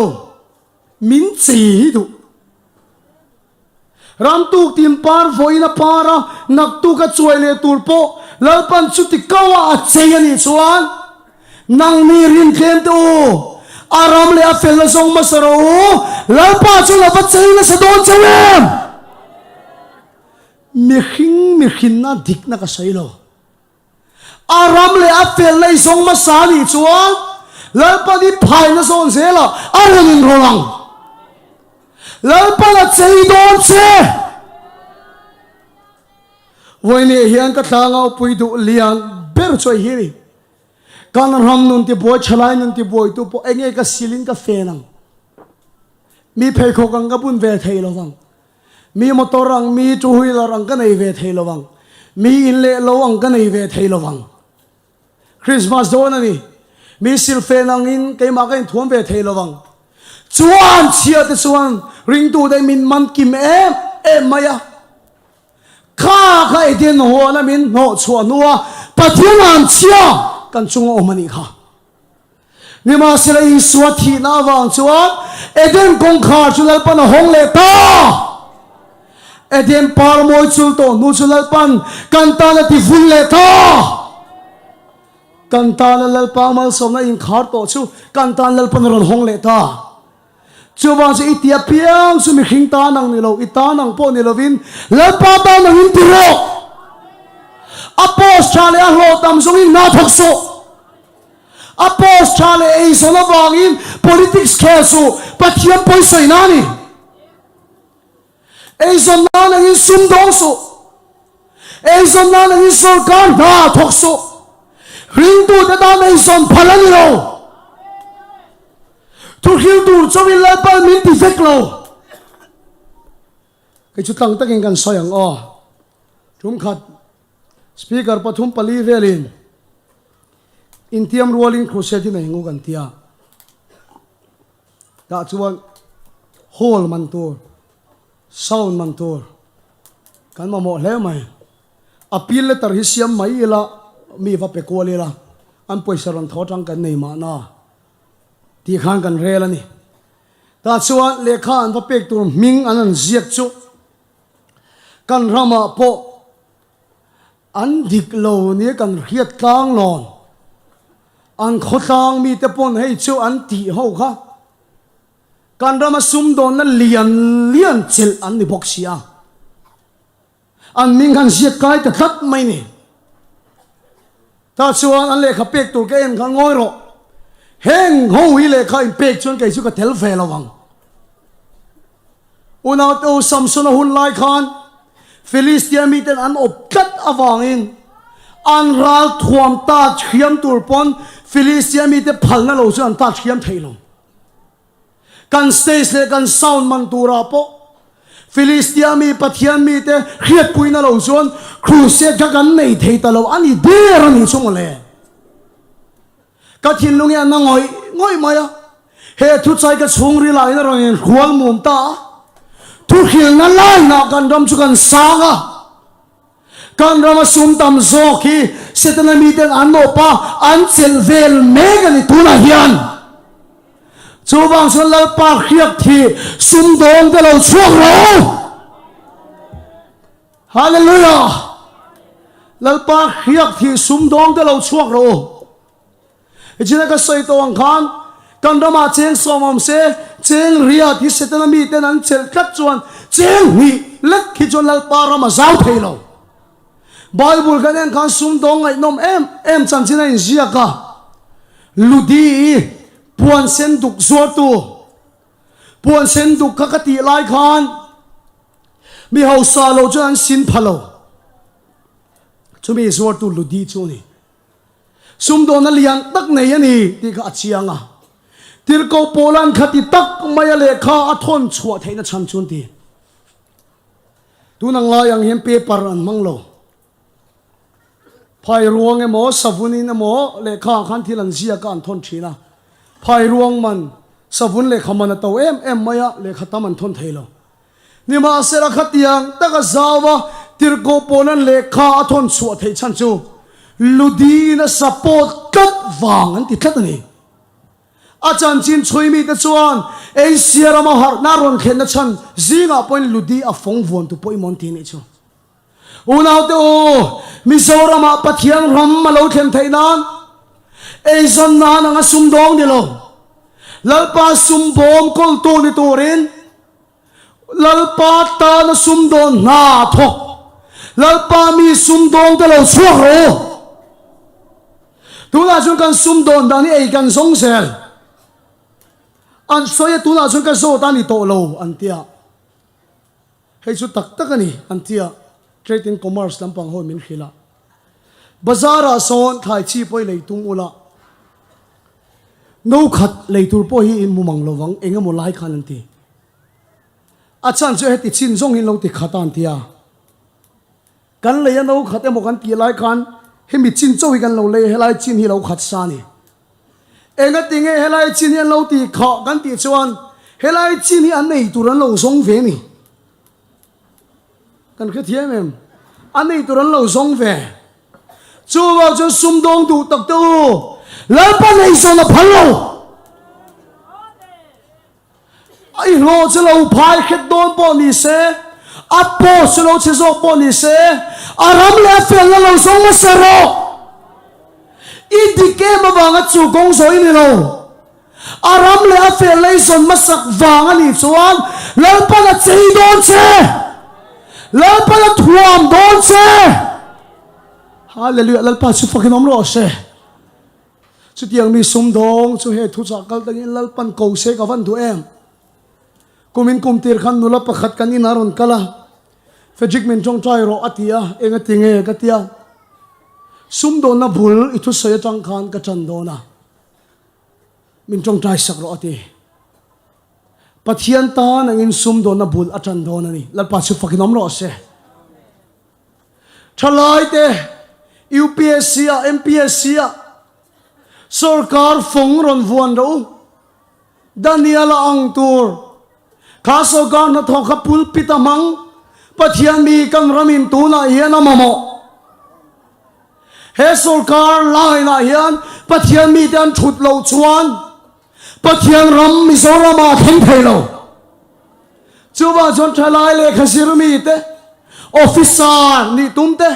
Speaker 1: min chei hi duh. Ramtuk tin par vawiin a par a, naktuk a chuai leh tur pawh Lalpan chuti kauah a chei a nih chuan nangni rintlem te u, a ram leh a felna zawng hmasa rawh u, Lalpa chuan a va chei nasa dawn chauh em? Mihring mihrinna dikna ka sawi lo. A ram leh a felna i zawng hmasa a nih chuan Lalpan i phaina zawn zelah a rawn inrawlh ang. Lalpan a chei dawn che. Vawiinah hian ka tlangau duh lian ber chu hei hi a ni. Kan ram nun tibuai, thalai nun tibuaitu pawh enge ka silin ka fen ang. Mi pheikhawk ang ka bun ve thei lo vang. Mi motor ang, mi two wheeler ang ka nei ve thei lo vang. Mi in leh lo ang ka nei ve thei lo vang. Christmas dawn a ni. Mi silfen angin keimah ka inthuam ve thei lo vang. Chuan chhia te chuan ringtute min man kim em em mai a. Kha kha Eden huana min hnawh chhuah hnua Pathian an chhia kan chunga awm a nih kha. Nimahsela Isua thihna avang chuan Eden kawngkhar chu Lalpan a hawng leh ta. Eden par mawi chul tawh hnu chu Lalpan kan tan a ti vul leh ta. Kan tana Lalpa malsawmna inkhar tawh chu kan tan Lalpan a rawn hawng leh ta. Chuvang chu i ti apiang chu mihring tan ang ni lo, i tan ang pawh ni lovin Lalpa tan angin ti rawh. A post tha leh a hlawh tam zawngin hna thawk suh. A post tha leh eizawn avangin politics khel suh, Pathian pawi sawi na a ni. Eizawn nan angin sum dawng suh. Eizawn nan angin sorkar hna thawk suh. Ringtute tan eizawn phal a ni lo. Thuhril tur chauhin Lalpa min ti vek lo. Kei chu tlang takin kan sawi ang aw. Tumkhat Speaker pathum pali velin intiam rualin crusade hi nei ngu kan ti a. Tah chuan hall man tur, sound man tur kan mamawh hle mai. Appeal letter hi siam mai ila mi va pe kual ila an pawisa rawn thaw atang kan nei mahna tih khan kan rel a ni. Tah chuan lehkha an va pek tur hming an han ziak chu kan ramah pawh an dik lo nia kan hriat tlang lawn. An khawtlang mite pawn hei chu an tih ho kha kan rama sumdawnna lian lian chelh an ni bawk si a. An hming khan ziak kai ta tlat mai ni. Tah chuan an lehkha pek tur ka en kha ngawi rawh. Heng ho hi lehkha in pek chuan kei chu ka tel ve lo ang. Unaute u Samsona hun lai khan Filistia miten an awp tlat avangin an ral thuam ta thiam tur pawn Filistia mite phalna lo chu an ta thiam thei lo. Kan stage leh kan sound man turah pawh Filistia mi Pathian mite hriatpuina lo chuan crusade kha kan nei thei ta lo a ni der a ni chu mawle. Ka thinlung hi a na ngawih ngawih mai a, he thuchai ka chhungril ah hian a rawn inhrual mum ta a, thuhrilna lainah kan ram chu kan sang a, kan rama sum tam zawk hi Setana miten an awp a, an chelh vel mek a ni tunah hian. Chuvang chuan Lalpa hriak thih sumdawng te lo chhuak rawh u! Hallelujah! Lalpa hriak thih sumdawng te lo chhuak rawh u. Ichin a ka sawi tawh ang khan kan ramah cheng sawm awm se, cheng riat hi Setana miten an chelh tlat chuan cheng hnih lek hi chuan Lalpa ram a zau thei lo. Bible kan en khan sumdawng ngaihnawm em em chanchin a inziak a, Ludi i puan sen duk zuartu, puan sen duk kha ka tih lai khan Mi hausa lo chuan an sin pha lo. Chumi zuartu Ludi chu a ni. Sumdawna lian tak nei a ni tih kha a chiang a. Tirhkoh Paula'n khati tak maia lehkha a thawn chhuah theihna chhan chu an ti. Tun ang lai ang hian paper an hmang lo. Phai ruang emaw, savun in emaw lehkha ah khan thil an ziak a an thawn thin a. Phai ruang man, savun lehkha man a to em em mai a, lehkha tam an thawn thei lo. Nimahsela khatiang taka zau a tirhkoh pawhna lehkha a thawn chhuah theih chhan chu Ludi in a support tlat vang an ti tlat a ni. A chanchin chhui mite chuan Asia rama harhna rawn thlenna chhan zingah pawhin Ludi a fawng vuan tu pawimawh an ti a nih chu. Unaute u, Mizoramah Pathian ram a lo thlen theih nan eizawn nan anga sumdawng ni lo, Lalpa sum bawm kawltu ni turin Lalpa tana sumdawn hna a thawk. Lalpa mi sumdawng te lo chhuak rawh u. Tunah chuan kan sumdawn dan hi ei kan zawng zel. An sawi a tunah chuan ka zawt a ni tawh lo an tia. Hei chu tak tak a ni an tia Trade and Commerce lampang ho min hrilh a. Bazar ah sawn thlai chi pawh i lei tum ula. No khat lei tur pawh hi in hmu mang lo vang eng emaw lai khan an ti. A chhan chu heti chin zawng hi an lo ti khat a an ti a. Kan lei a no khat emaw kan tih lai khan hemi chin chauh hi kan lo lei a, helai chin hi lo khat sa a ni. Engati nge helai chin hi an lo tih khah kan tih chuan helai chin hi an ei tur an lo zawng ve a ni. Kan hrethiam em? An ei tur an lo zawng ve. Chuvang chuan sumdawng duh tak te u, Lalpa neizawn a phal lo. I hlawh chu lo phai hret dawn pawh ni se, a post chu lo chhe zawk pawh ni se, a ram leh a felna lo zawng hmasa rawh. I dik em avanga chu kawng zawh i ni lo. A ram leh a fel lei zawn hmasak vang a nih chuan Lalpan a chei dawn che. Lalpan a thuam dawn che. Hallelujah Lalpa chu fakin awm rawh se. Chutiang mi sumdawng chu he thuchah kal tangin Lalpan ko se ka van duh em. Kumin kum tir khan nula pakhat kan inah rawn kal a, Frederick min tawngtai rawh a ti a, eng a ti nge ka ti a. Sumdawnna bul i thusawi atang khan ka tan dawn a. Min tawngtai sak rawh a ti. Pathian tan angin sumdawnna bul a tan dawn a ni. Lalpa chu fakin awm rawh se. Thalaite UPSC ah MPSC ah sorkar fawng rawn vuan rawh u. Daniel a ang tur kha sorkar hnathawk kha pulpit a hmang Pathian mi kan ramin tunah hian a mamawh. He sorkar line ah hian Pathian mite an thut loh chuan Pathian ram Mizoram ah a thleng thei lo. Chuvang chuan thalai lehkha zir mite, officer nih tum te,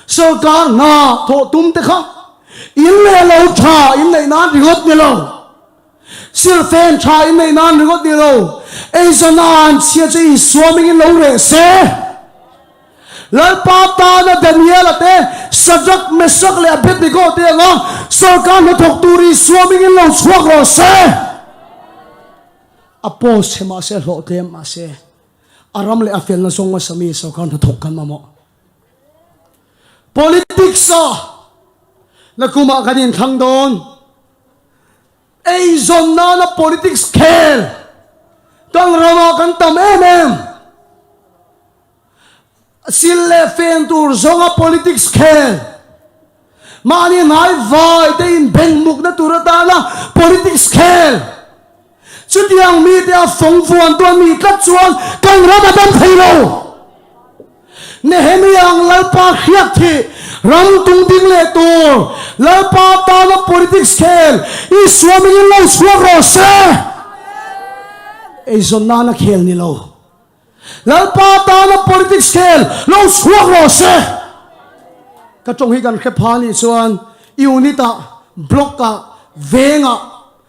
Speaker 1: sorkar hna thawh tum te kha in leh lo tha in neih nan ringawt ni lo. Silfen tha in neih nan ringawt ni lo. Eizawn an chhia chu Isua mingin lo reh se. Lalpa tana Daniela te, Shadrach, Meshach leh Abednego te anga sorkar hnathawk tur Isua mingin lo chhuak rawh se. A post chhe mah se, hlawh tlem mah se, a ram leh a felna zawng hmasa mi sorkar hnathawk kan mamawh. Politics ah nakumah kan inthlang dawn. Eizawn nana politics khel kan ramah kan tam em em. Sil leh fen tur zawnga politics khel, mahni hnai vai te inbeng mukna tur atana politics khel, chutiang mite a fawng vuan tu a nih tlat chuan kan ram a dam thei lo. Nehemiah ang Lalpa hriak thih ram tung ding leh tur Lalpa tana politics khel Isua mingin lo chhuak rawh se. Eizawn nana khel ni lo. Lalpa tana politics khel lo chhuak rawh se. Ka tawng hi kan hre pha nih chuan unit ah, block ah, veng ah,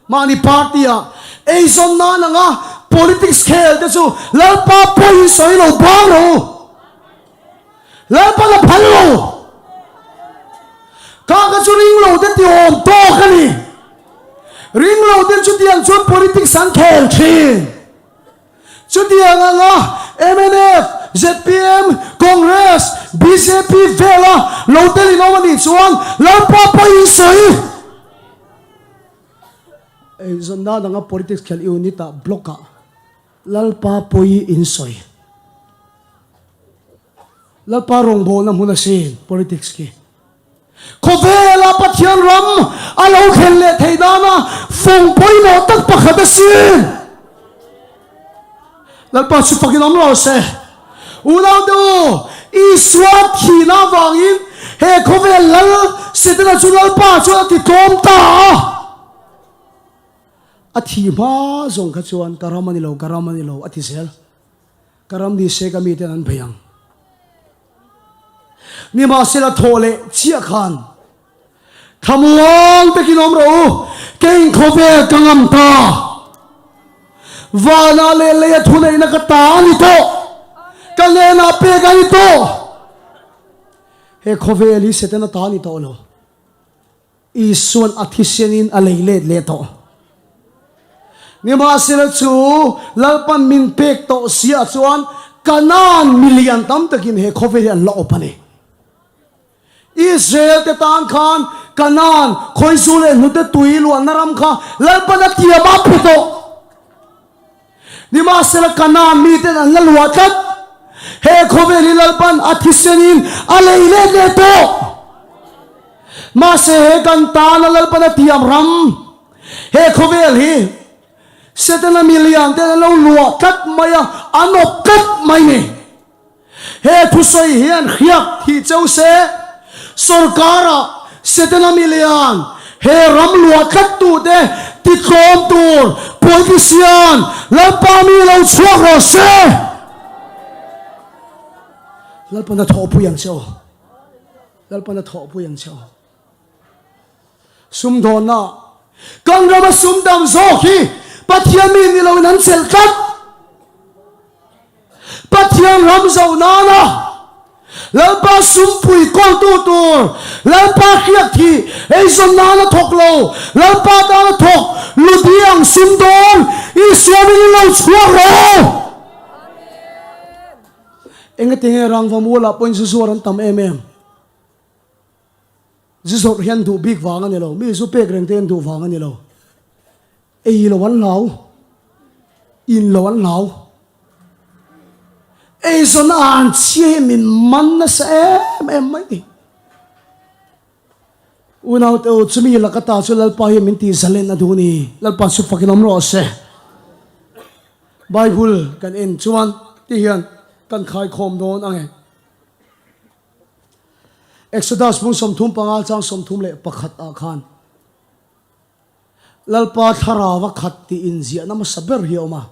Speaker 1: mahni party ah eizawn nan anga politics khel te chu Lalpa pawiin sawi lo bang rawh u. Lalpa ka phal lo. Kha ka chu ring lo te ti awm tawk a ni. Ring lo ten chutiang chuan politics an khel thin. Chutiang anga mnf, zpm, Congress, bjp vela lo tel in awm a nih chuan Lalpa pawhin sawi. Eizawnna danga politics khelh unit ah block ah Lalpa pawi in sawi. Lalpa rawngbawlna hmun asin politics khi. Khawvela Pathian ram a lo thlen leh theih nana fawng pawimawh tak pakhat asin. Lalpa chu fakin awm rawh se. Unaute u, Isua thihna avangin he khawvel lal Setana chu Lalpa chuan a ti tlawm ta a. A thih hma zawng kha chuan ka ram a ni lo, ka ram a ni lo a ti zel. Ka ram ni se ka miten an bei ang. Nimahsela thawh leh chiah khan thlamuang takin awm rawh u, kei khawvel ka ngam ta. Vanah leh leia thuneihna ka ta a ni tawh, ka hnenah pek a ni tawh. He khawvel hi Setana ta a ni tawh lo. Isua'n a thisenin a lei let leh tawh. Nimahsela chu Lalpan min pek tawh siah chuan Kanaan milian tam takin he khawvel hi an la awp a ni. Israel te tan khan Kanaan khawizu leh hnute tui luahna ram kha Lalpan a tiam a phe tawh. Nimahsela Kanaan miten an la luah tlat. He khawvel hi Lalpan a thisenin a lei let leh tawh. Mahse he kan tana Lalpan a tiam ram, he khawvel hi Setana milian ten an lo luah tlat mai a, an awp tlat mai ni. He thusawi hian hriak thih cheu se, sorkara Setana milian he ram luah tlattute titlawm tur politician Lalpa mi lo chhuak rawh se. Lalpana thawhpui ang che aw. Lalpana thawhpui ang che aw. Sumdawnna kan rama sumdam zawk hi Pathian mi ni loin an chelh tlat. Pathian ram zoh nana Lalpa sumpui kawltu tur Lalpa hriak thi eizawn nana thawk lo Lalpa tana thawk ludiang sumdawn Isua mingin lo chhuak rawh. Engatinge rangvamualah pawhin zu zuar an tam em em? Zu zawrh hian duh bik vang a ni lo, mi zu pek reng te hian duh vang a ni lo. Ei lo an hlau. In lo an hlau. Eizawn an chhia hi min man nasa em em mai ni. Unaute u, chumi laka ta chu Lalpa hi min tih zalen a duh ni. Lalpa chu fakin awm rawh se. Bible kan en chuan ti hian kan khaikhawm dawn ang e. Exodus bung 35 chang 31 ah khan Lalpa thlarau a khat tih inziahna hmasa ber hi a awm a.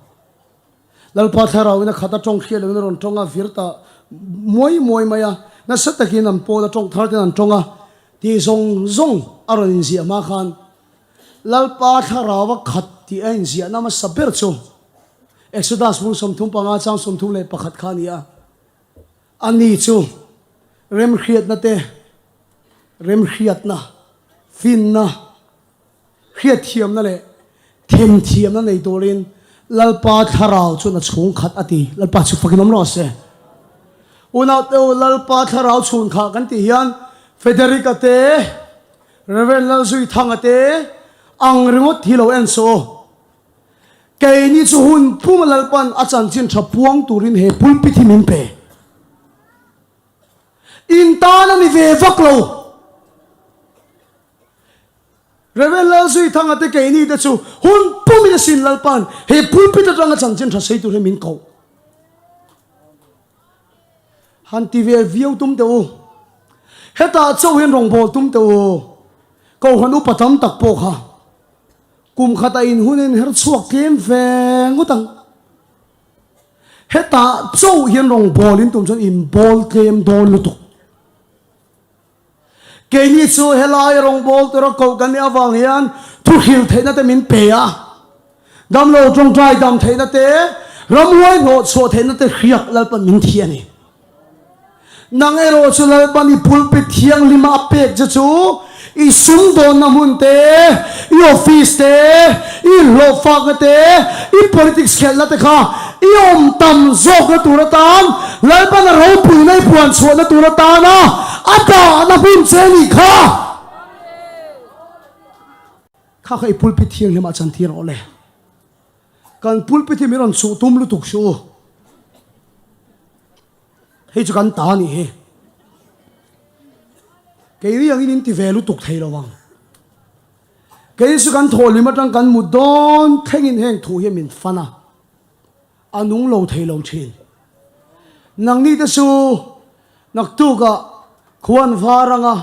Speaker 1: Lalpa thlarauin a khat a tawng hriat loin a rawn tawng a, vir ta muai muai mai a, nasa takin an pawl a tawng thar ten an tawng a tih zawng zawng a rawn inziah hma khan Lalpa thlarau a khat tih a inziahna hmasa ber chu Exodus bung 35 chang 31 kha a ni a. Ani chu remhriatna te, remhriatna, finna, hriatthiamna leh themthiamna nei turin Lalpa thlarau chuan a chhung khat a ti. Lalpa chu fakin awm rawh se. Unaute u, Lalpa thlarau chhun khah kan tih hian Federick-a te, Rev. Lalzuithanga te ang ringawt hi lo en suh u. Keini chu hun puma Lalpan a chanchin tha puang turin he pulpit hi min pe. In tan a ni ve vak lo. Rev. Lalzuithanga te keini te chu hun pumin a sin Lalpan he pulpit atanga chanchin tha sei tur hi min koh. Han ti ve viau tum teh u. Hetah chauh hian rawngbâwl tum teh u. Kohhran upa tam tak pawh kha kum khatah in hun a inher chhuak tlem ve ngawt ang. Hetah chauh hian rawngbâwl in tum chuan in bâwl tlem dawn lutuk. Keini chu helai rawngbâwl tura koh kan nih avang hian thuhrilh theihna te min pe a, damlo tawngtai dam theihna te, ramhuai hnawh chhuah theihna te hriak Lalpan min thi a ni. Nang erawh chu Lalpan i pulpit thianghlima a pek che chu i sumdawnna hmun te, i office te, i hlawhfakna te, i politics khelhna te kha i awm tam zawkna tur atan Lalpan a ropuina i puan chhuahna tur atana a dahna hmun che nih kha. Kha kha i pulpit thianghlimah chantir rawh le. Kan pulpit hi min rawn chhuh tum lutuk suh u. Hei chu kan ta nih hi. Keini angin in ti ve lutuk thei lo ang. Kei chu kan thawhlim atang kan mut dawn thlengin heng thu hi min fan a, a nung lo thei lo thin. Nangni te chu naktukah khuan var anga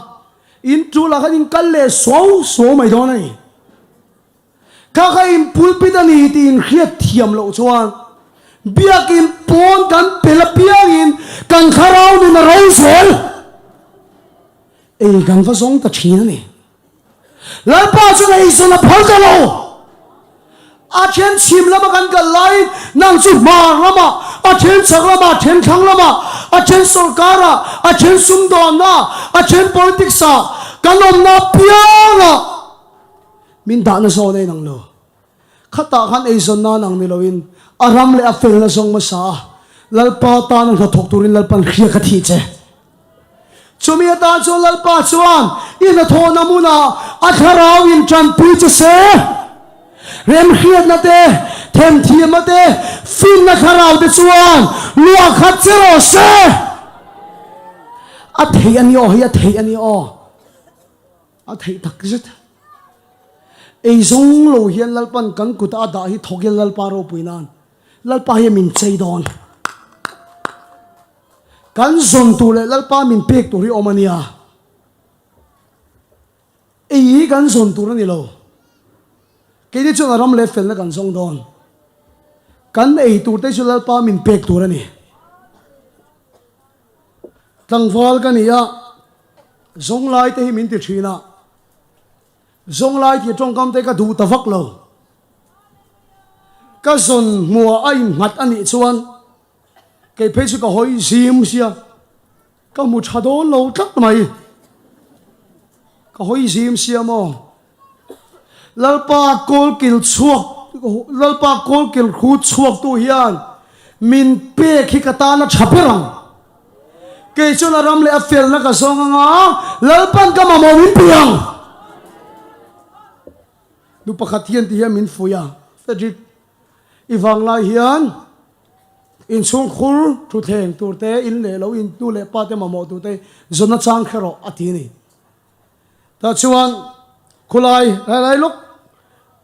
Speaker 1: in tulah khan in kal leh suau suau mai dawn a ni. Kha kha in pulpit a ni tih in hriat thiam loh chuan biakin pawn kan pel apiangin kan thlarau nun a ro zel. Ei kan va zawng ta thin a ni. Lalpa chuan eizawn a phal ta lo. A then chhim lama kan kal laiin nang chu hmar lamah, a then chhak lamah, a then thlang lamah, a then sorkarah, a then sumdawnnaah, a then politics-ah kan awmna apiangah min dahna zawn a inang lo. Khatah khan eizawn nan ang ni loin a ram leh a felna zawng hmasa a, Lalpa tana hnathawk turin Lalpan hria ka thih che. Chumi atan chuan Lalpa chuan i hnathawhna hmunah a thlarau in tanpui che se. Remhriatna te, themthiamna te, finna thlarau te chuan luah khat che rawh se. A theih a ni aw, hei a theih a ni aw. A theih tak zet. Ei zawng lo hian Lalpan kan kuta a dah hi thawk hian Lalpa ropui nan Lalpa hian min chei dawn. Kan zawn tur leh Lalpa min pek tur hi awm a nia. Ei hi kan zawn tur a ni lo. Keini chuan a ram leh felna kan zawng dawn. Kan ei tur te chu Lalpa min pek tur a ni. Tlangval ka ni a, zawnglai te hi min ti thin a. Zawnglai tih tawngkam te ka duh ta vak lo. Ka zawn hmuah a innghat a nih chuan kei phei chu ka hawi zim sia, ka hmu tha dawn lo tlat mai. Ka hawi zim sia maw? Lalpa kawlkil chhuak, Lalpa kawlkil hrut chhuaktu hian min pek hi ka tan a tha ber ang. Kei chuan a ram leh a felna ka zawng anga Lalpan ka mamawh min pe ang. Nu pakhat hian ti hian min fuih a, Frederick. I vanglai hian inchhungkhur thutthleng tur te, in leh lo in nu leh pa te mamawh tur te zawn achang kher rawh a ti a ni. Tah chuan khulai helai lawk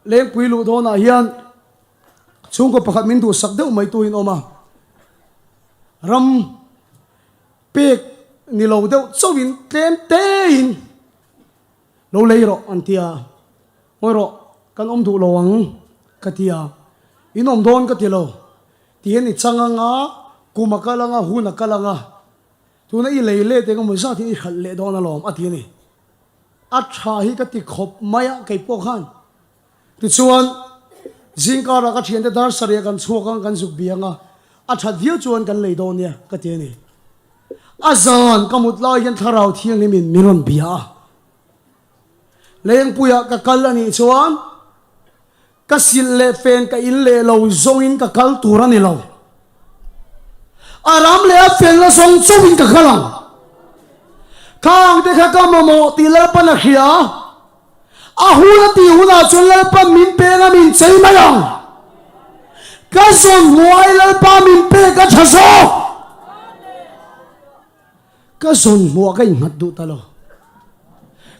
Speaker 1: Lengpui luh dawnah hian chhungkaw pakhat min duhsak deuh mai tuin awm a, ram pek ni lo deuh chauhin tlem tein lo lei rawh an ti a, ngawi rawh kan awm duh lo ang ka ti a, in awm dawn ka ti lo tihian i chang anga kum a kal anga hun a kal anga tuna i lei let eng emaw zat in i hralh leh dawn alawm a ti a ni. A tha hi ka ti khawp mai a kei pawh khan. Tichuan, zingkarah ka thiante dar sarih kan chhuak ang kan zuk biang a, a that viau chuan kan lei dawn nia ka ti a ni. A zan ka mut lai hian thlarau thianghlimin min rawn bia a. Lengpuiah ka kal a nih chuan Ka silh leh fen ka in leh lo zawngin ka kal tur a ni lo. A ram leh a felna zawng chauhin ka kal ang. Khang te kha ka mamawh tih Lalpan a hria. A hun a tih hunah chuan Lalpan min peng a min chei mai ang. Ka zawn hmuai Lalpa min pek a tha zawk. Ka zawn hmuah ka innghat duh ta lo.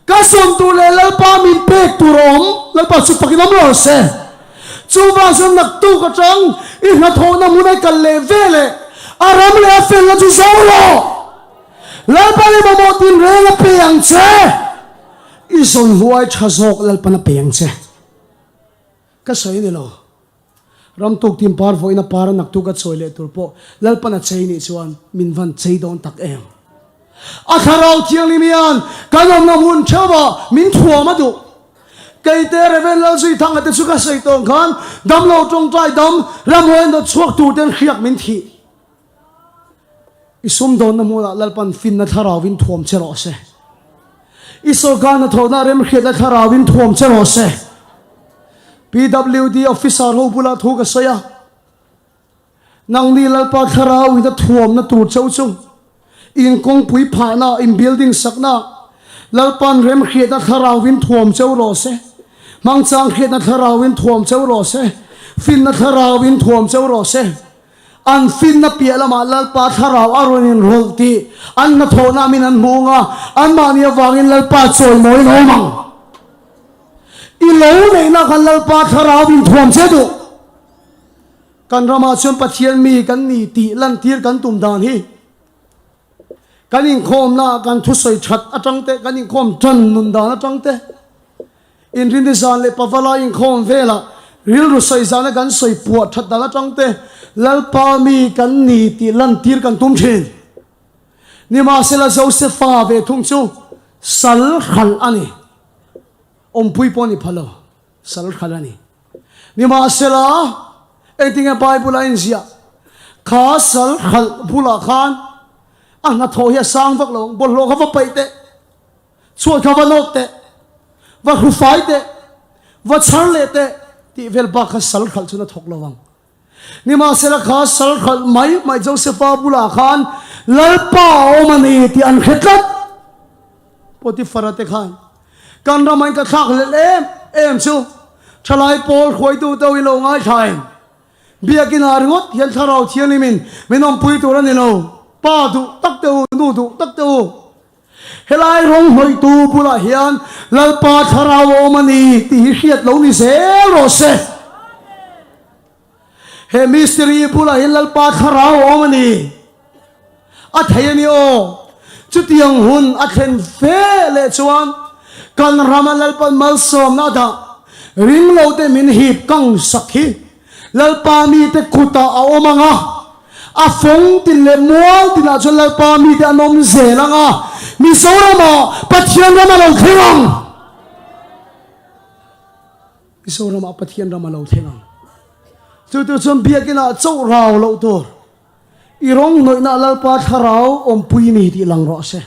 Speaker 1: Ka zawn tur leh Lalpa min pek tur a awm, Lalpa chu fakin awm lo se. Chuvang chuan naktuk atang i hnathawhna hmun ai kal leh ve leh a ram leh a felna chu zo rawh. Lalpa leh mamawh tinreng a pe ang che. I zawn hmuh ai tha zawk Lalpan a pe ang che. Ka sawi ni lo. Ram tuk tin par vawiin a par a naktuk a chawi leh tur pawh Lalpan a chei nih chuan min van chei dawn tak em. A thlarau thianghlim hian kan awmna hmun theuhah min thuam a duh. Keite Rev. Lalzuithanga te chu ka sawi tawng khan damlo tawngtai dam ramhuai nawt chhuak tur ten hriak min thih. I sumdawnna hmunah Lalpan finna thlarauvin thuam che rawh se. I sawrkar hnathawhna remhriatna thlarauvin thuam che rawh se. PWD officer ho bulah thu ka sawi a, Nangni Lalpa thlarauin a thuamna tur cheu chu in kawngpui phahna, in building sakna, Lalpan remhriatna thlarauvin thuam cheu rawh se. Hmangchang hriatna thlarauvin thuam cheu rawh se. Finna thlarauvin thuam cheu rawh se. An finna piah lamah Lalpa thlarau a rawn inrawlh tih an hnathawhna min an hmu ang a, anmahni avangin Lalpa chawimawiin a awm ang. I lo neihna khan Lalpa thlarau inthuam che duh. Kan ramah chuan Pathian mi kan ni tih lantir kan tum dan hi kan inkhawmna kan thusawi that atang te, kan inkhawm tan nun dan atang te, Inrinni zan leh Pavala inkhawm velah rilru sawi zana kan sawi puah that dan atang te Lalpa mi kan ni tih lantir kan tum thin. Nimahsela Josefa ve thung chu sal hralh a ni. Awmpui pawh a ni pha lo, sal hralh a ni. Nimahsela engtinge Bible a inziah? Kha sal hralh bulah khan a hnathawh hi a sang vak lo ang, bawlhhlawh kha va paih teh. Chhuat kha va nawt teh, va hrufai teh, va chhar leh teh tih vel bak kha sal hralh chuan a thawk lo ang. Nimahsela kha sal hralh mai mai Josefa bulah khan Lalpa a awm a ni tih an hre tlat. Potifara te khan kan ramah in ka thlak hlelh em em chu thalai pawl hruaitu te ho i lo ngaithla em? Biakin ah ringawt hian thlarau thianghlim in min awmpui tur a ni lo. Pa duh tak te u, nu duh tak te u. Helai rawng hnawihtu bulah hian Lalpa thlarau a awm a ni tih hi hriat lo ni zel rawh se. He mistiri bulah hian Lalpa thlarau a awm a ni. A thei a ni aw. Chutiang hun a thlen ve leh chuan kan rama Lalpan malsawmna a dah ring lote min hip kang sak hi Lalpa mite kutah a awm ang a, a fawng tin leh mual tinah chuan Lalpa mite an awm zel ang a, Mizoramah Pathian ram a lo thleng ang. Mizoramah Pathian ram a lo thleng ang. Chu tur chuan biakinah chauh rau loh tur, i rawng hnawihna Lalpa thlarau awmpui ni tih lang rawh se.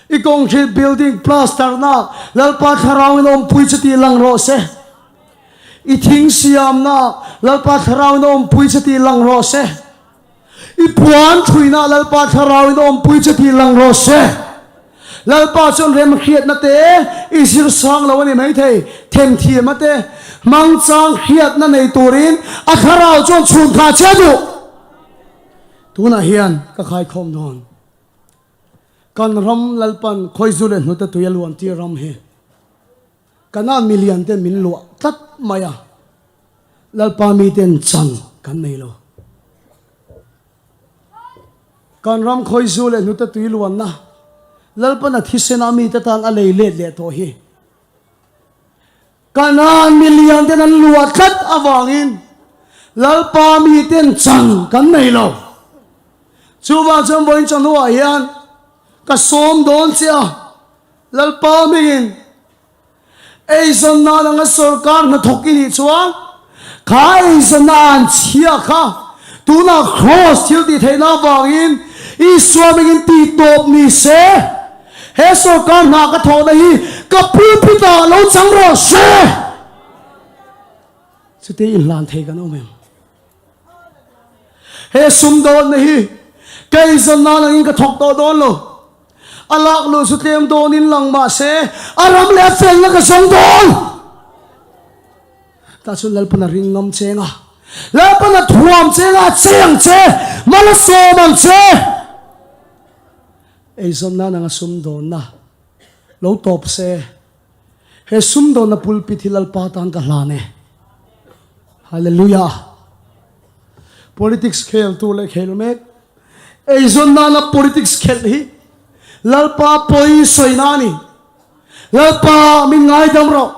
Speaker 1: I concrete building plaster na Lalpa thlarau in awmpui chu tih lang rawh se. I thing siamna Lalpa thlarau in awmpui che tih lang rawh se. I puan thuina Lalpa thlarau in awmpui che tih lang rawh se. Lalpa chuan remhriatna te i zir sang lo a ni maithei, themthiamna te. Hmangchang hriatna nei turin a thlarau chuan chhun kha che duh. Tunah hian ka khaikhawm dawn. Kan ram Lalpan khawizu leh hnute tui a luan tir ram hi Kanaan milian ten min luah tlat mai a, Lalpa miten chan kan nei lo. Kan ram khawizu leh hnute tui luanna Lalpan a thisen a mite tan a lei let leh tawh hi. Kanaan milian ten an luah tlat avangin Lalpa miten chan kan nei lo. Chuvang chuan vawiin chawhnuah hian ka sawm dawn che a, Lalpa mingin eizawn nan anga sorkar hnathawk i nih chuan kha eizawnna an chhia kha tunah kraws thil tih theihna avangin Isua mingin tih tawp ni se. He sorkar hna ka thawhna hi ka pulpit ah lo chang rawh se! Chuti inhlan thei kan awm em? He sumdawnna hi ka eizawn nan angin ka thawk tawh dawn lo. A lak luh chu tlem dawnin lang mah se a ram leh a felna ka zawng dawn! Tah chuan Lalpan a ring ngam cheng a, Lalpan a thuam cheng a, a chei ang che, mal a sawm ang che! Eizawnna nanga sumdawnna lo tawp se, he sumdawnna pulpit hi Lalpa tan ka hlan e. Hallelujah! Politics khel tur leh khel mek, eizawn nana politics khelh hi Lalpa pawi sawina a ni. Lalpa min ngaidam rawh.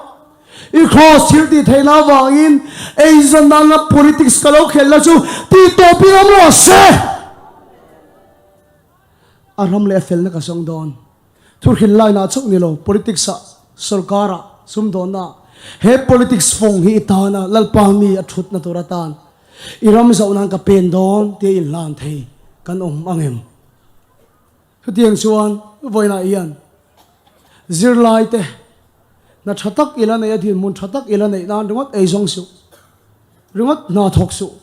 Speaker 1: I kraws thil tih theihna avangin eizawn nana politics ka lo khelhna chu tih tawpin awm rawh se. A ram leh a felna ka zawng dawn. Thurhil line ah chauh ni lo, politics ah, sorkar ah, sumdawnna ah, he politics fawng hi i tan a, Lalpa mi a thutna tur atan i ram zauh nan ka pen dawn tia inhlan thei kan awm ang em? Chutiang chuan vawiinah hian zirlai te hna tha tak ila neih a dinhmun tha tak ila neih nan ringawt ei zawng suh, ringawt hna thawk suh.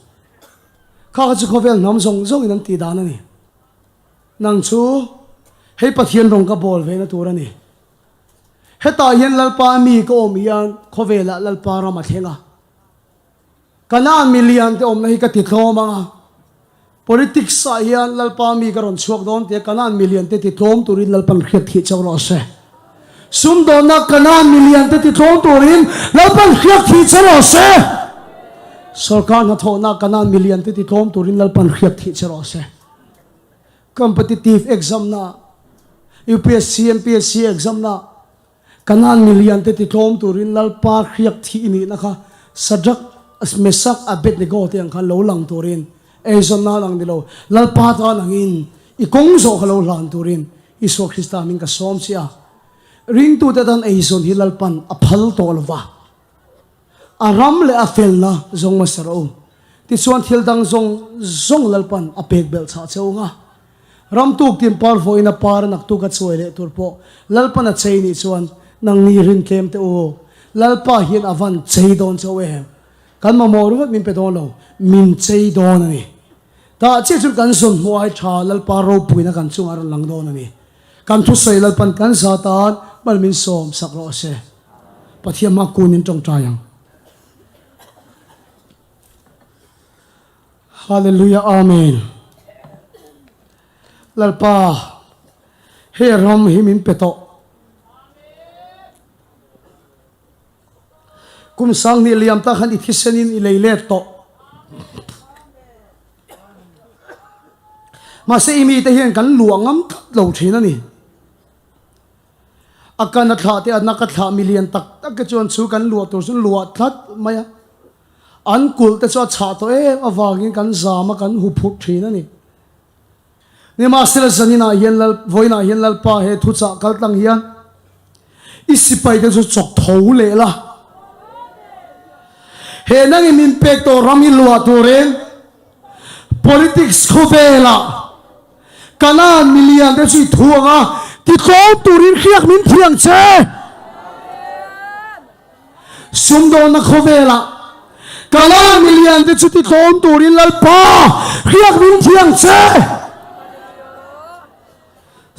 Speaker 1: Kha kha chu khawvel hnam zawng zawngin an tih dan a ni. Nang chu hei Pathian rawng ka bawl ve na tur a ni. Hetah hian Lalpa mi ka awm hian khawvelah Lalpa ram a thleng a. Kanaan milian te awmna hi ka ti tlawm ang a. Politics ah hian Lalpa mi ka rawn chhuak dawn tia Kanaan milian te ti tlawm turin Lalpan hriat thih chauh rawh se. Sumdawnna Kanaan milian te ti tlawm turin Lalpan hriat thih che rawh se. Sorkar hnathawhna Kanaan milian te ti tlawm turin Lalpan hriat thih che rawh se. Competitive exam na UPSC, MPSC exam na Kanaan milian te ti tlawm turin Lalpa hriak thih i nihna kha Sadrak, Mesak, Abednego te ang khan lo lang turin eizawn nan ang ni lo, Lalpa tan angin i kawng zawh kha lo hlan turin Isua Krista min ka sawm che a. Ringtute tan eizawn hi Lalpan a phal tawh lo va. A ram leh a felna zawng hmasa rawh u. Tichuan thil dang zawng zawng Lalpan a pek belh chhah che ung a. Ram tuk tin par vawiin a par a naktuk a chuai leh tur pawh Lalpan a chei nih chuan nangni rin tlem teh u. Lalpa hian a van chei dawn chauh em? Kan mamawh ringawt min pe dawn lo, min chei dawn a ni. Tah chiah chuan kan zawn hmuh ai tha Lalpa ropuina kan chungah a rawn lang dawn a ni. Kan thusawi Lalpan kan za tan mal min sawm sak rawh se. Pathian hma kun in tawngtai ang. Hallelujah Amen. Lalpa he ram hi min pe tawh. Kum sang hnih liam ta khan i thisen in i lei let tawh. Mahse i mite hian kan luah ngam tlat lo thin a ni. A kan a thlah te a nak a thlah milian tak tak te chuan chu kan luah tur chu luah tlat mai a. An kulh te chu a chhah tawh em avangin kan zam a kan hu phurh thin a ni. Nimahsela zaninah hian Lal vawiinah hian Lalpa he thuchah kal tlang hian i sipai te chu chawk tho leh la. He nangin min pek tawh ram hi luah turin politics khawvelah Kanaan milian te chu i thu ang a, titlawm turin hriak min thiang che. Sumdawnna khawvelah Kanaan milian te chu titlawm turin Lalpa hriak min thiang che.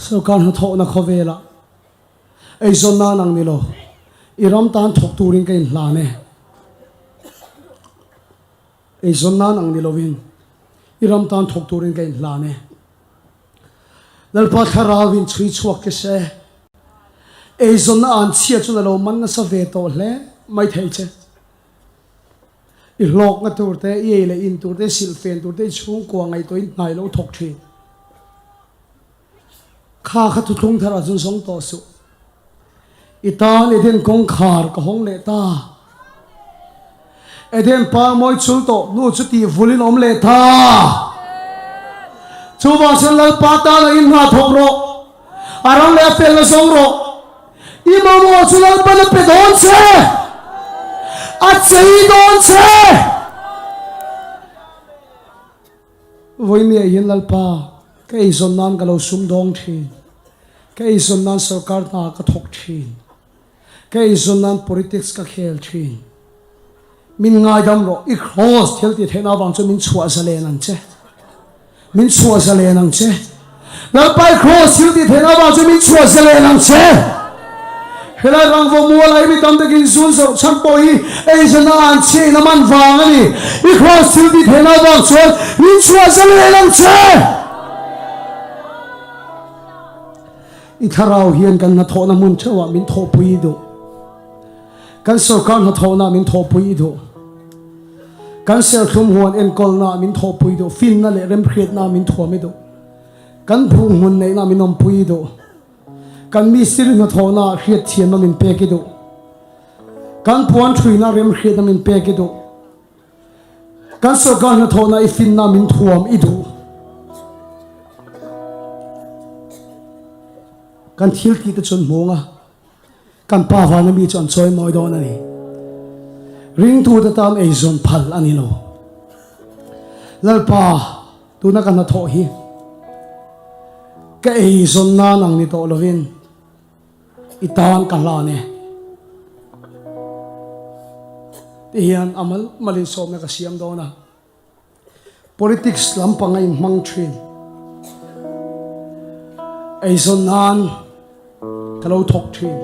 Speaker 1: Sorkar hnathawhna khawvelah eizawn nan ang ni lo, i ram tan thawk turin ka inhlan e. Eizawn nan ang ni lovin i ram tan thawk turin ka inhlan e. Lalpa thlarau in chhui chhuak che se. Eizawnna an chhia chuan a lo man nasa ve tawh hle mai thei che. I hlawkna tur te, i ei leh in tur te, i silhfen tur te, i chhungkua ngaihtuahin hnai lo thawk thin. Kha kha thuthlung tharah chuan zawng tawh suh. I tan Eden kawngkhar ka hawng leh ta. Eden pa mawi chul tawh hnu chu tih vulin awm leh ta. Chuvang chuan Lalpa tana in hna thawk rawh. A ram leh a felna zawng rawh. I mamawh chu Lalpan a pe dawn che. A chei dawn che. Vawinia hian Lalpa, ka eizawn nan ka lo sumdawng thin. Ka eizawn nan sorkar hna ka thawk thin. Ka eizawn nan politics ka khel thin. Min ngaidam rawh, i kraws thil tih theihna avang chuan min chhuah zalen ang che. Min chhuah zalen ang che. Lalpa i kraws thil tih theihna avang chuan min chhuah zalen ang che. Helai rangvaw mual ai mi tam takin zun zawrh chhan pawh hi eizawnna an chhiain a man vang a ni. I kraws thil tih theihna avang chuan min chhuah zalen ang che. I thlarau hian kan hnathawhna hmun theuhah min thawhpui i duh. Kan sorkar hnathawhnaah min thawhpui i duh. Kan serthlum huan enkawlnaah min thawhpui i duh. Finna leh remhriatnaah min thuam i duh. Kan buh hmun neihnaah min awmpui i duh. Kan mistiri hnathawhnaah hriatthiamna min pek i duh. Kan puan thuina remhriatna min pek i duh. Kan sorkar hnathawhna i finna min thuam i duh. Kan thil tih te chuan hmawng a, kan pa vana mi chu an chawi mawi dawn a ni. Ringtute tan eizawn phal a ni lo. Lalpa, tuna ka hnathawh hi ka eizawn nan ang ni tawh lovin, I tan ka hlan e. Ti hian a mal mal insawmna ka siam dawn a. Politics lampang a inhmang thin. Eizawn nan ka lo thawk thin.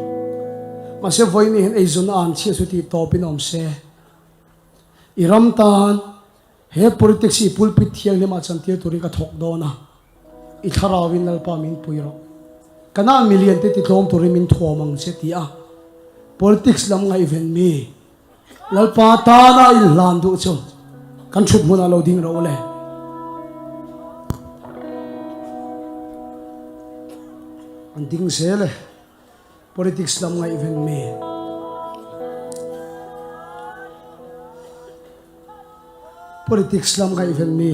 Speaker 1: Mahse vawiin hian eizawn an chhiat chu tih tawpin awm se. I ram tan He politics hi pulpit thianghlimah chantir turin ka thawk dawn a, i thlarauin Lalpa min pui rawh. Kanaan milian te titlawm turin min thuam ang che ti a politics lam ngaihven mi Lalpa tana inhlan duh chu kan thut hmunah lo ding rawh u le. An ding zel e. Politics lam ngaihven mi. Politics lam ngaihven mi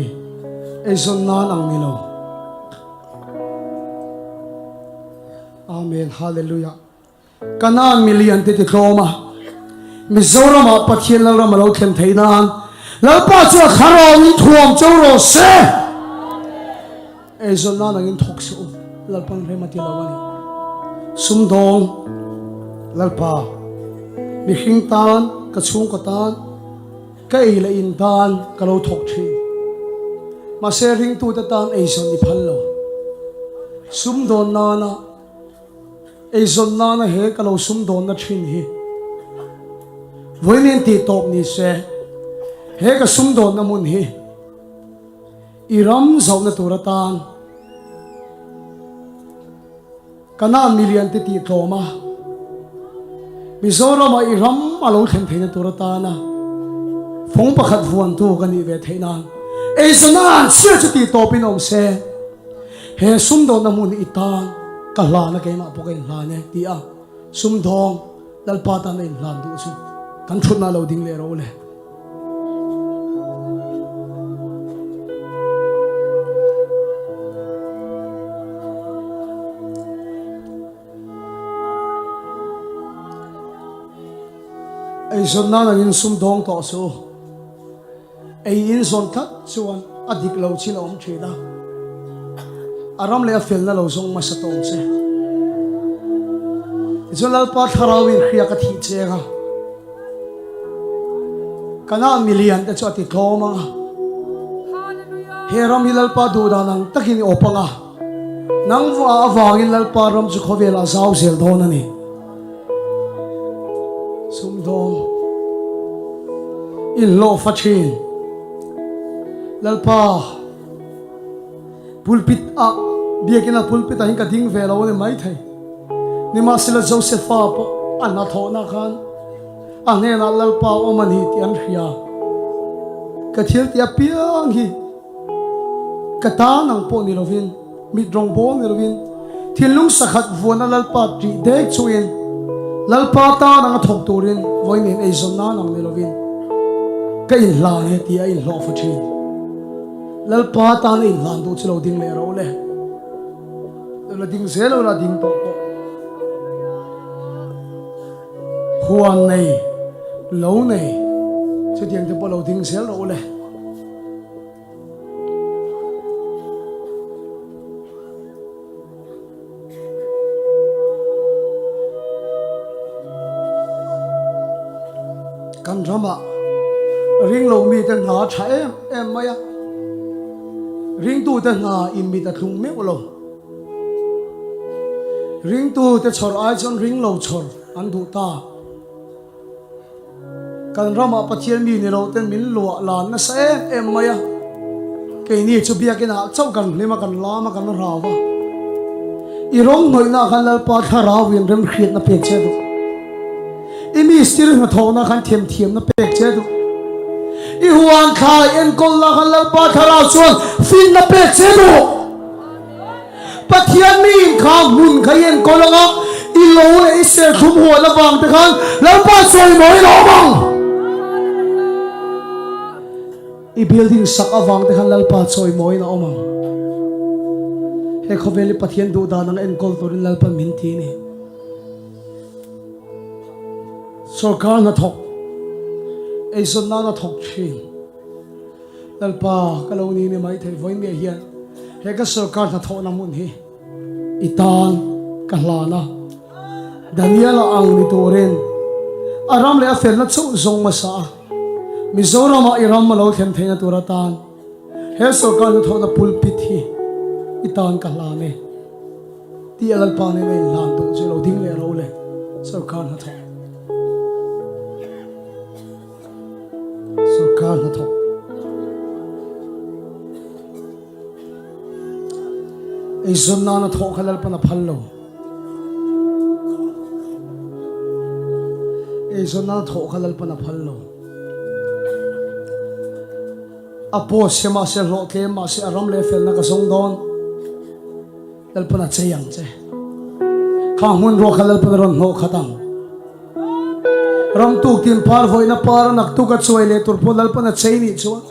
Speaker 1: eizawn nan ang ni lo. Amen Hallelujah. Kanaan milian te ti tlawm a. Mizoram ah Pathian Lalram a lo thlen theih nan Lalpa chu a thlarau in thuam cho rawh se. Eizawn nan angin thawk suh u, Lalpan rem a ti lo a ni. Sumdawng, Lalpa, mihring tan, ka chhungkaw tan, ka ei leh in tan ka lo thawk thin. Mahse ringtute tan eizawn i phal lo. Sumdawn nana eizawn nana he ka lo sumdawnna thin hi vawiin tih tawp ni se, he ka sumdawnna hmun hi, I ram zohna tur atan Kanaan milian te tih tlawm a, Mizoramah i ram a lo thlen theihna tur atana fawng pakhat vuantu ka nih ve theih nan eizawn an chhia chu tih tawpin awm se, he sumdawnna hmun i tan ka hlan a keimah pawh ka inhlan e ti a sumdawng Lalpa tan a inhlan duh chu kan thutna lo ding leh rawh u le. Eizawn nan angin sum dawng tawh suh u. Ei in zawn tlat chuan a dik lo chin a awm thin a, a ram leh a felna lo zawng hmasa tawng che. Tichuan Lalpa thlarauin hriak a thih cheng a, Kanaan milian te chu a ti tlawm ang a, he ram hi Lalpa duh dan ang takin i awp ang a, nang avangin Lalpa ram chu khawvelah a zau zel dawn a ni. Sumdawng inhlawhfa thin. Lalpa, pulpit ah, biakina pulpit ah hin ka ding ve lo a ni maithei. Nimahsela Josefa pawh a hnathawhna khan a hnenah Lalpa awm a ni tih an hria. Ka thil tih apiang hi ka tan ang pawh ni lovin, mit rawngbawl ni lovin, thinlung sakhat vuana Lalpa ṭih dek chungin Lalpa tan anga thawk turin vawiin in eizawn nan ang ni lovin ka inhlan e tih a inhlawhfa ṭhin. Lalpa tana inhlan duh chu lo ding leh ro le. Lo la ding zel lo la ding tawh pawh. Huan nei, lo nei, chutiang te pawh lo ding zel rawh u le. Kan ramah ringlo mite hna tha em em mai a, ringtute hna in mit a thlung meuh lo. Ringtute chhawr ai chuan ringlo chhawr an duh ta. Kan ramah Pathian mi ni lo ten min luah lan nasa em em mai a, keini chu biakinah chauh kan hlim a, kan lam a, kan rau a. I rawng hnawihna khan Lalpa thlarau in remhriatna pek che duh. I mistiri hnathawhna khan themthiamna pek che duh. I huan thlai enkawlna khan Lalpa thlarau chuan finna pek che duh. Pathian mi in kha hmun kha i enkawl ang a, i lo leh i serthlum huan avang te khan Lalpa chawimawi a awm ang. I building sak avang te khan Lalpa chawimawiin a awm ang. He khawvel hi Pathian duh dan anga enkawl turin Lalpan min ti a ni. Sorkar hnathawk, eizawn nana thawk thin. Lalpa, ka lo ni ni mai thei vawiin miah hian he ka sorkar hnathawhna hmun hi i tan ka hlan a. Daniela ang ni turin a ram leh a felna chauh zawng hmasa a, Mizoramah i ram a lo thlen theihna tur atan he sorkar hnathawhna pulpit hi i tan ka hlan e tih a Lalpa nena inhlan duh chu lo ding leh ro le sorkar hnathawh. Sorkar hnathawk eizawn nana thawh kha Lalpan a phal lo. Eizawn nana thawh kha Lalpan a phal lo. A post se mahse hlawh tlem mahse a ram leh felna ka zawng dawn. Lalpan a chei ang che. Kha hmun ruak kha Lalpan a rawn hnawh khat ang. Ram tuk tin par vawihna par a nak tuk a chuai leh tur pawh Lalpan a chei nih chuan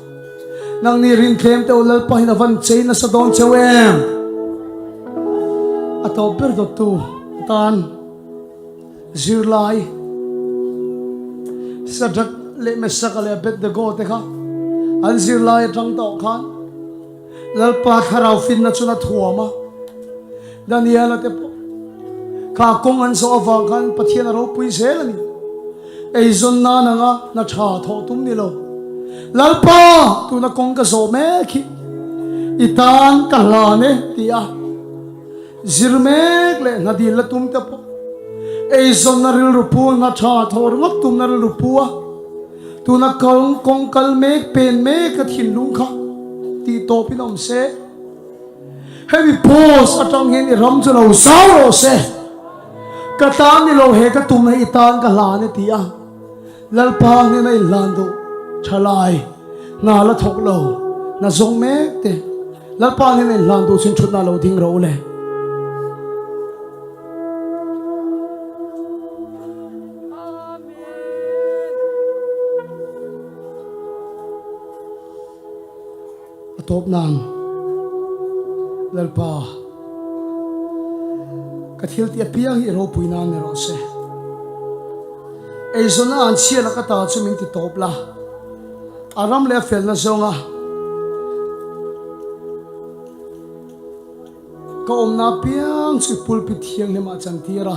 Speaker 1: nangni rintlem te u Lalpa hian a van chei nasa dawn cheu em? A tawp ber dawttu atan zirlai Shadrach leh Meshach leh Abednego te kha an zirlai atang tawh khan Lalpa thlarau finna chuan a thuam a. Daniela te pawh kha kawng an zawh avang khan Pathian a ropui zel a ni. Eizawn nan anga hna tha thawh tum ni lo. Lalpa, tuna kawng ka zawh mek hi i tan ka hlan e ti a zir mek leh hna dil la tum te pawh eizawnna rilru pu, hna tha thawh ringawt tumna rilru pu a tuna kawng kal mek pen mek a thinlung kha tih tawpin awm se. Hemi post atang hian i ram chu lo zau rawh se. Ka tan ni lo he ka tum hi i tan ka hlan e ti a. Lalpa hnena in hlan duh thalai hna la thawk lo hna zawng mek te Lalpa hnena in hlan duh chin thutna lo ding rawh u le. A tawp nan Lalpa, ka thil tih apiang hi i ropui nan ni rawh se. Eizawnna an chhia laka ta chu min ti tawp la, a ram leh a felna zawnga Ka awmna apiang chu i pulpit thianghlimah chantir a,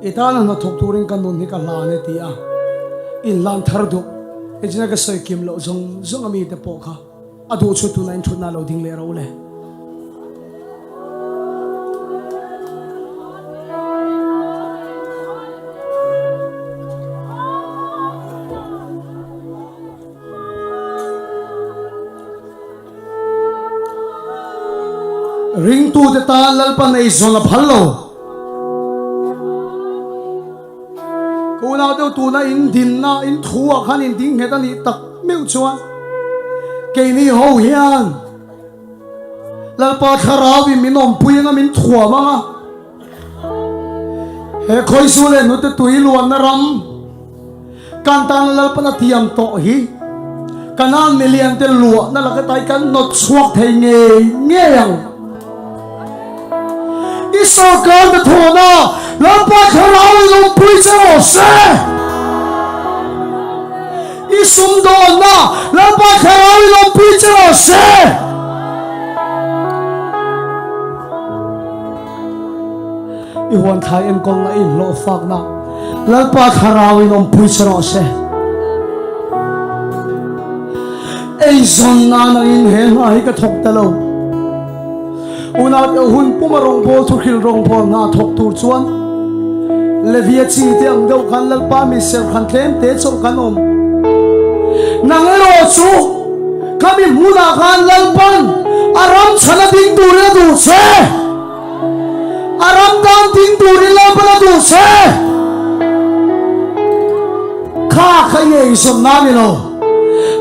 Speaker 1: i tana hnathawk turin ka nun hi ka hlan e ti a, inhlan thar duh engtin ka sawi kim loh zawng zawng a mite pawh kha a duh chu tunah in thutna lo ding leh ro le. Ringtute tan Lalpan eizawn a phal lo. Ka unau deuh tuna in dinna, in thu ah khan in ding nghet a nih tak meuh chuan keini ho hian Lalpa thlarau in min awmpui anga min thuam anga he khawizu leh hnute tui luanna ram Kan tana Lalpan a tiam tawh hi Kanaan milian te luahna laka tai kan nawt chhuak thei ngei ngei ang. I sorkar na thawhna Lalpa thlarau in awmpui che rawh se. I sumdawnna Lalpa thlarau in awmpui che rawh se. I huan thlai enkawlna i inhlawhfakna Lalpa thlarauin awmpui che rawh se. Eizawn nan angin he hna hi ka thawk ta lo. Unau deuh hun puma rawngbâwl thuhril rawngbâwl hna thawk tur chuan Levia chi te ang deuh khan Lalpa mi serhkhan tlem te chauh kan awm. Nang erawh chu khami hmunah khan Lalpan a ram chhana ding turin a duh che. A ram tan ding turin Lalpan a duh che. Kha kha i eizawn na ni lo.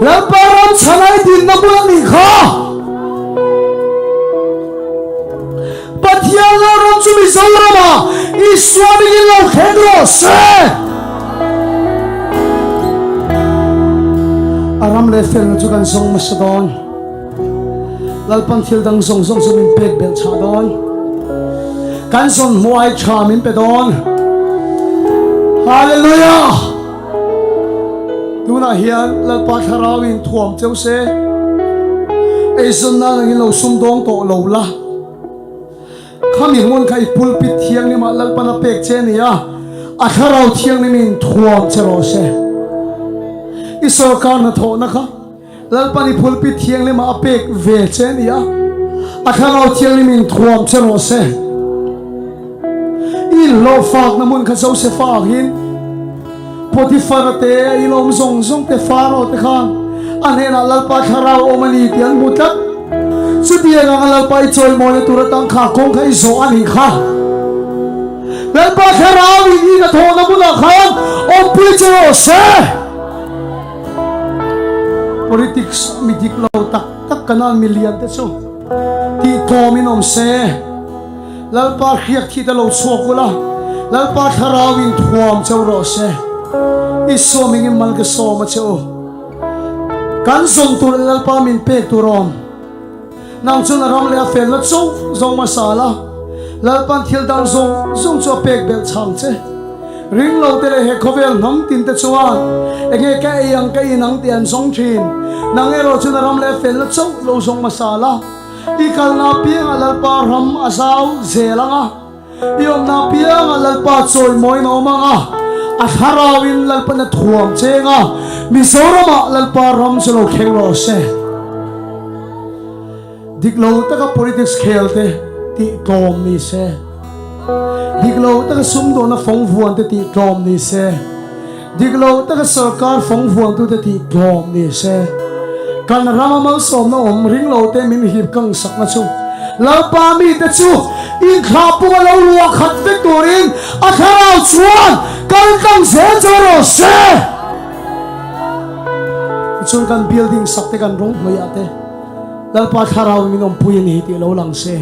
Speaker 1: Lalpa ram chhan ai dinna hmun a nih kha. Pathian Lalram chu Mizoramah Isua mingin lo thleng rawh se. A ram leh felna chu kan zawng hmasa dawn. Lalpan thil dang zawng zawng chu min pek belh chhah dawn. Kan zawn hmuh ai tha min pe dawn. Hallelujah! Tunah hian Lalpa thlarau in thuam cheu se. Eizawn nan angin lo sumdawng tawh lo la. Khami hmun kha i pulpit thianghlim ah Lalpan a pek che a ni a, a thlarau thianghlim in thuam che rawh se. I sorkar hnathawhna kha Lalpan i pulpit thianghlim ah a pek ve che a ni a, a thlarau thianghlim in thuam che rawh se. I inhlawhfakna hmun kha Josefa ah hin Potifara te, a inawm zawng zawng te, Faro te khan a hnenah Lalpa thlarau awm a ni tih an hmu tlat. Chutiang anga Lalpa i chawimawina tur atang kha kawng kha i zawh a nih kha. Lalpa thlarau in i hnathawhna hmunah khan awmpui che rawh se. Politics mi dik lo tak tak kan an milian te chu tih tlawm in awm se. Lalpa hriak thi te lo chhuak ula, Lalpa thlarau in thuam cheu rawh se. Isua mingin mal ka sawm a che u. Kan zawm tur leh Lalpa min pek tur awm. Nang chuan a ram leh a felna chauh zawng hmasa la, Lalpan thil dang zawng zawng chu a pek belh chhang che. Ring lo te leh he khawvel hnam tin te chuan enge ka ei ang ka in ang tih an zawng thin. Nang erawh chuan a ram leh a felna chauh lo zawng hmasa la, i kalna apiangah Lalpa ram a zau zel ang a, i awmna apiangah Lalpa chawimawiin a awm ang a, a thlarauin Lalpan a thuam cheng a, Mizoramah Lalpa ram chu lo thleng rawh se. Dik lo taka politics khel te tih tlawm ni se. Dik lo taka sumdawna fawng vuan te tih tlawm ni se. Dik lo taka sorkar fawng vuan tu te tih tlawm ni se. Kan rama malsawmna awm ring lo te min hip kang sakna chu Lalpa mi te chu inthlah punga lo luah khat vek turin a thlarau chuan kal tlang zel chu rawh se. Tichuan kan building sak te kan rawng hnuaiah te Lalpa thlarau min awmpui a ni tih lo lang se.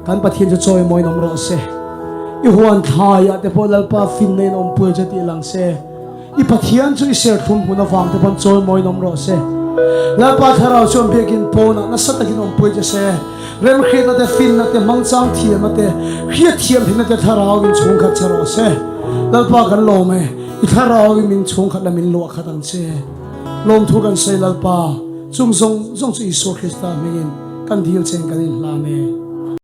Speaker 1: Kan Pathian chu chawimawiin awm rawh se. I huan thlaiah te pawh Lalpa finna in awmpui che tih lang se. I Pathian chu i serthlum hmun avang te pawn chawimawiin awm rawh se. Lalpa thlarau chuan biakin pawnah nasa takin awmpui che se. Remhriatna te, finna te, hmangchang thiamna te, hriatthiam theihna te thlarau in chhungkhat che rawh se. Lalpa kan lawm e, i thlarau in min chhungkhat la min luah khat ang che. Lawmthu kan sawi Lalpa, chung zawng zawng chu Isua Krista hmingin kan dil chen kan inhlan e.